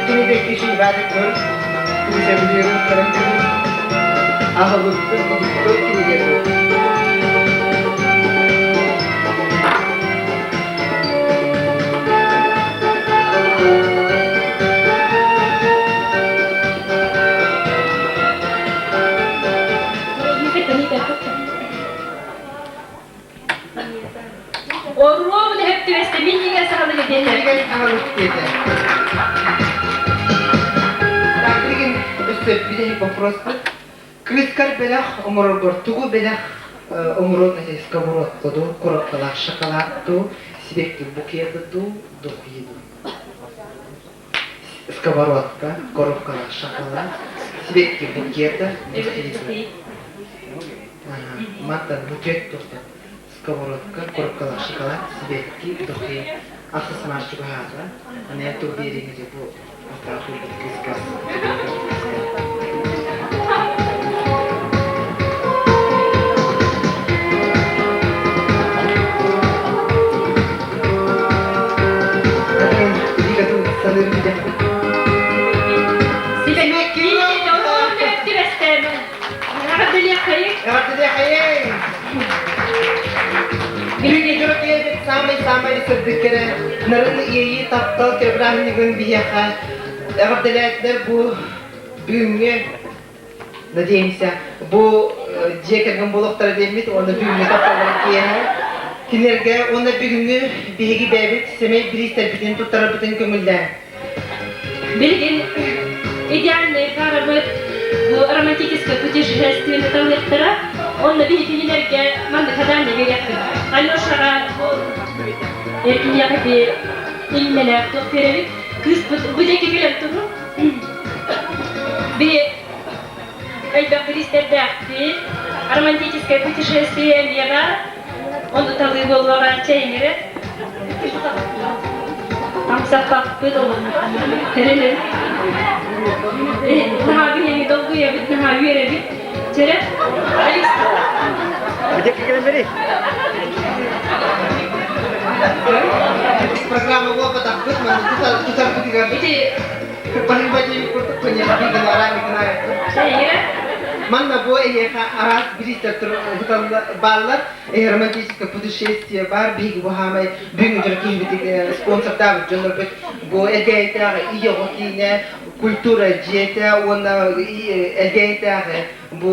Кинигэ киши баары көр, тугу көрөн аһылыкты видиккө кинигэ көр. Оруобун өһөп түбэстэ минньигэс аһылык диэтэ. Минньигэс аһылык диэтэ. Так, билигин өссө бүтэһик вопроспут. Кыыскар бэлэх оҥороргор тугу бэлэх оҥоруон этэй сковородка дуу, коробкалаах шоколад дуу, сибэкки букеты дуу, духи дуу? Сковородка, коробкалаах шоколад, сибэкки букета, духи дуу? Мантан букет тухта сковородка, коробкалаах шоколад, сибэкки, духи. Ахсыс маар чугаһаата. Аны тугу биэриҥ бу атаах кыыска. Сибэкки Самый-самый сырдык кэрэ нарын иэйии таптал кэбирээһинигин биһиэхэ эҕэрдэлээтилэр бу бүгүҥҥү надеемся бу дьиэ кэргэн буолуохтара диэммит уонна бүгүҥҥү тапталларын киэһэ кинилэргэ уонна бүгүҥҥү биһиги бэйэбит сэмэй бириистэрбитин туттарарбытын көҥүллээн Билигин идеальный паарабыт бу романтическое путешествие талыахтара. Онно биһи кинилэргэ маннык задание биэриэхпит. Алешаҕа бу эркиниэхэ би иллэлээх туох биэрэбит. Кыыспыт бу диэки кэлэн туру. Би элбэх бириистэрдээхпит. Романтическое путешествие эмиэҕэ. Ону талыы буолуоҕа чэйиҥэрэ. Хамсаппаппыт олох. Тэрилин. Наһаа биһиги долгуйабыт, наһаа үөрэбит. Чэрэ, Алекс. Программа буолбатахпыт, манна тутарбытыгар Ити Баһыыба курдук Чэйиҥэрэ. Манна бу эһиэхэ араас бириистэр бааллар. Романтическое путешествие бар, биһиги бу хаамай бүгүн дьон киһибит спонсордаабыт дьоннорбут бу Элгээйитээҕи ийэ киинэ, культура дьиэтэ уонна Элгээйитээҕи бу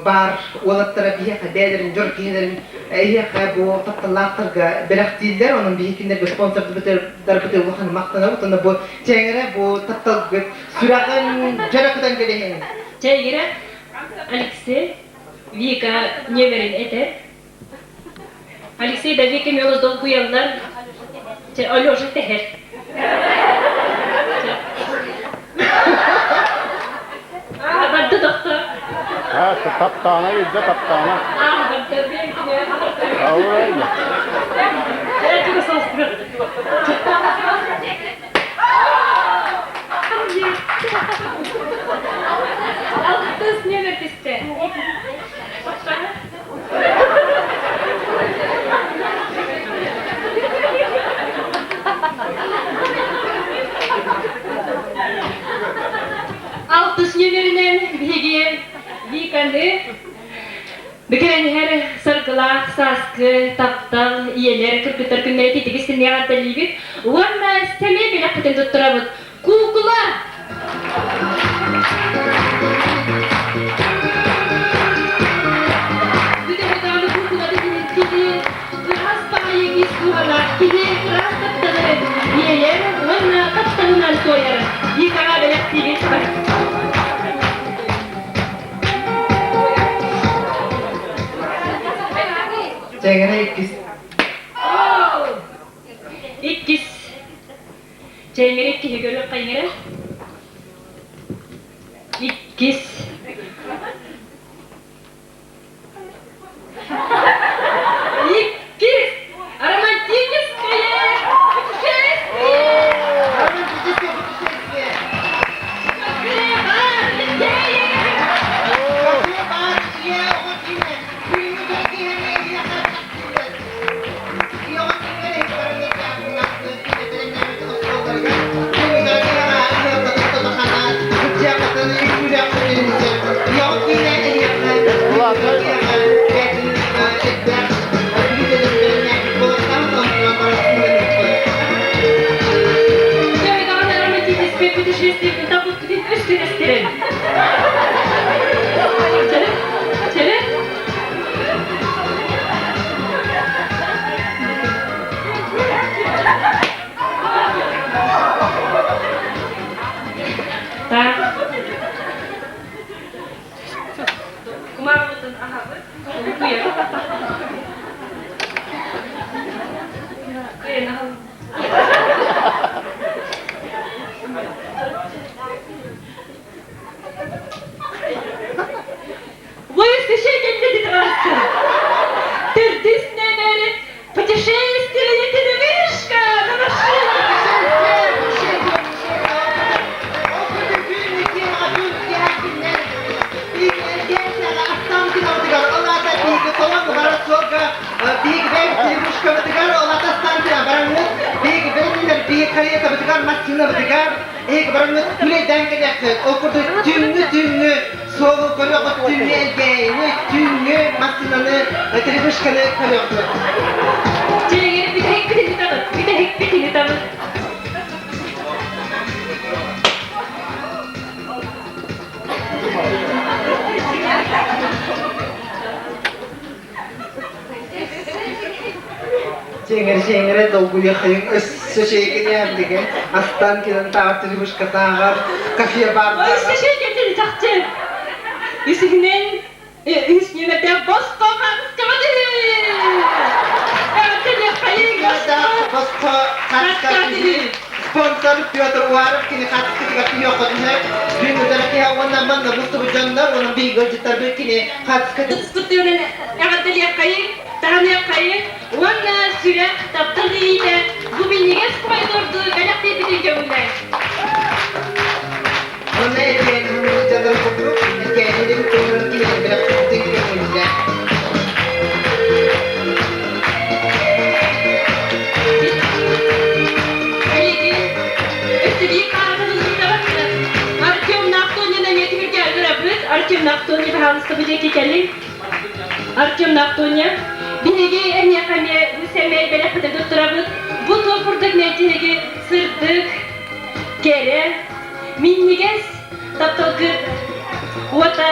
бар уолаттара биһиэхэ бэйэлэрин дьон киһилэрин эһиэхэ бу тапталлаахтарга бэлэхтииллэр, онон биһиги кинилэргэ спонсордарбытыгар улахан махтанабыт уонна бу чэҥэрэ бу тапталгыт сүрэҕин дьөрө кытан кэбиһиҥ. Чэйгирэ Алексей Вика нүөмэрин этэр. Алексей да Вика мело долгуйаллар. Чэ, Алеша тэһэр. Аа, барды тохто. Аа, таптаана илдьэ таптаана. Аа, барды. Аура. Чэ, чугас Алтыс нүөмэр түстэ. Алтыс нүөмэринэн биһиги Виканы Бүкэн иһэр саргылаах сааскы таптал ийэлэр кыргыттар күннэрэ титиги синньэҕэр дэлиибит уонна сэмэй бэлэхпитин туттарабыт. Куукула! Бүтэһик куукулаты кини ыраас баҕайы ис дууһалаах кини ыраас тапталы иэйэр уонна тапталынан туойар. Викаҕа бэлэхтиибит. Чэҥэрэ иккис. Иккис. Чэҥэрэ иккиһи көрүөххэ иҥэрэ. Иккис. Иккис. Романтическое путешествие! Романтическое путешествие! Романтическое путешествие табыт үстүрестирин. Чere, Так. Кумарбытын аһабыт. Куйар. Куйан аһал. Вы священник Төрдүс нөмер путешествие телевишка на машине. Эһиги бараммыт күлэйдээн кэлиэххит. Ол курдук түүҥҥү-түүҥҥү суолу көрүөххүт, түүҥҥү элгээйини, түүҥҥү массыынаны, телевышканы көрүөххүт. Дьиҥэр бүтэһикпитин ыытабыт, бүтэһикпитин ыытабыт. Сиэҥэр-сиэҥэрэ долгуйа-хайыҥ өссө шейкинээбдигэ астан кэлэн тааҕар телевышкатааҕар кафе баардааҕар. Өссө шейкетин чахчы. Үсүһүнэн үс нүөмэрдээх босхо хаҥскаҕа Босхо хаска спонсор Петр Уаров кини хаскытыгар түһүөххүтүнэ күн утары киһи уонна манна мустубут дьоннор уонна биһиги ыалдьыттарбыт кини хаскытын Спортивнай эҕэрдэлиэххэйиҥ, таһыныаххайыҥ уонна сүрэх таптал иитэ бу минньигэс помидорду бэлэхтиирбитин көҥүллээҥ. Онно эргиэн дьоннор курдук эргиэнин туһунан киһи бэлэхтиирбитин көҥүллээ. Билигин өстүбүү хаарын ылыытабыт. Артем Нахтонин эмиэ түһүлгэ ыҥырабыт. Артем Нахтонин, пожалуйста, бу диэки кэлиҥ. Артем Нахтоня, биһиги эһиэхэ эмиэ бу сэмэй бэлэхпитин туттарабыт. Бу туох курдук мэлдьи сырдык, кэрэ, минньигэс тапталгыт уота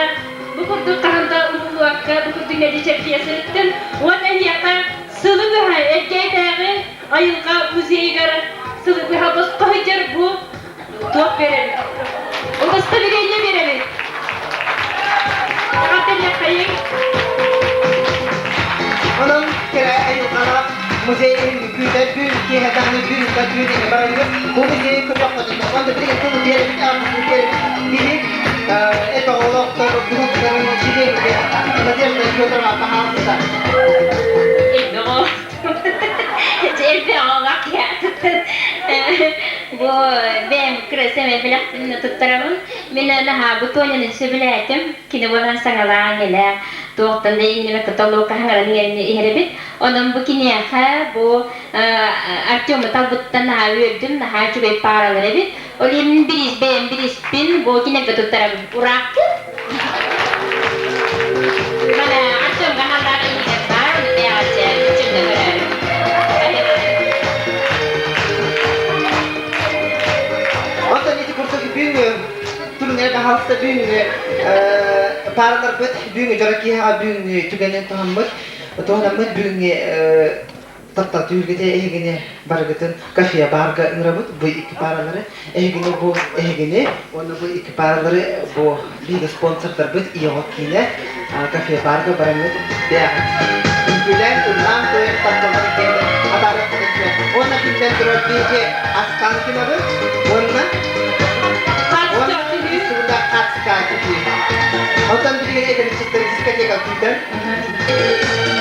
бу курдук хаһан да умуллубакка бу курдук мэлдьи чэрчийэ сырыттын. Уонна эһиэхэ сылы быһа Элгээйдээҕи айылҕа музейыгар сылы быһа босхо сылдьар бу туох биэрэбит? Удостоверение биэрэбит. Эҕэрдэлиэххэйиҥ. Онон кэрэ айылҕалаах музей үҥкүүтэ түүн киэһэ даҕаны түүн да түүн иһэ барарыгар бу музейы көрүөххүтүн уонна билигин тыл биэрэбит ааппытын биэрэбит биһик эт оҕолоохтор группаларын чилиэнигэр Надежда Федорова баһаалыста. Элбэх оҕо. Элбэх оҕо. Бу бэйэм кырасыабай бэлэхпин туттарабын. Мин наһаа бу Тоняны сөбүлээтим. Кини буолан саҥалаан элээх, туохтан да иҥнибэккэ толуока хаҥаран иһэр эбит. Онон бу киниэхэ бу Артему талбыттан наһаа үөрдүм, наһаа үчүгэй пааралар эбит. Ол иһин бириис бэйэм бирииспин бу кинилэргэ туттарабын. Урааккын? Мана Артемга халлаах иһигэр баар, ону бэйэҕэ чымда көрөөрү. Онтон ити курдук бүгүҥҥү турнир хаалса бүгүҥҥү паараларбыт бүгүҥҥү дьоро киэһэҕэ бүгүҥҥү түгэнин туһаммыт туһанаммыт бүгүҥҥү таптал түһүлгэтэ эһигини барыгытын кафе барга ыҥырабыт бу икки пааралары эһигини бу эһигини уонна бу икки пааралары бу биһиги спонсордарбыт Иоҕо киинэ кафе барга бараммыт бэйэҕит үҥкүүлээн ыллаан туойан тапталлар киэнэ атаарыаххытын уонна биллэн турар биһиги астаан гынабыт уонна уонна сугута хаартыскаҕа түһүү. Онтон билигин эдэрчиттэр дискотека күүтэр.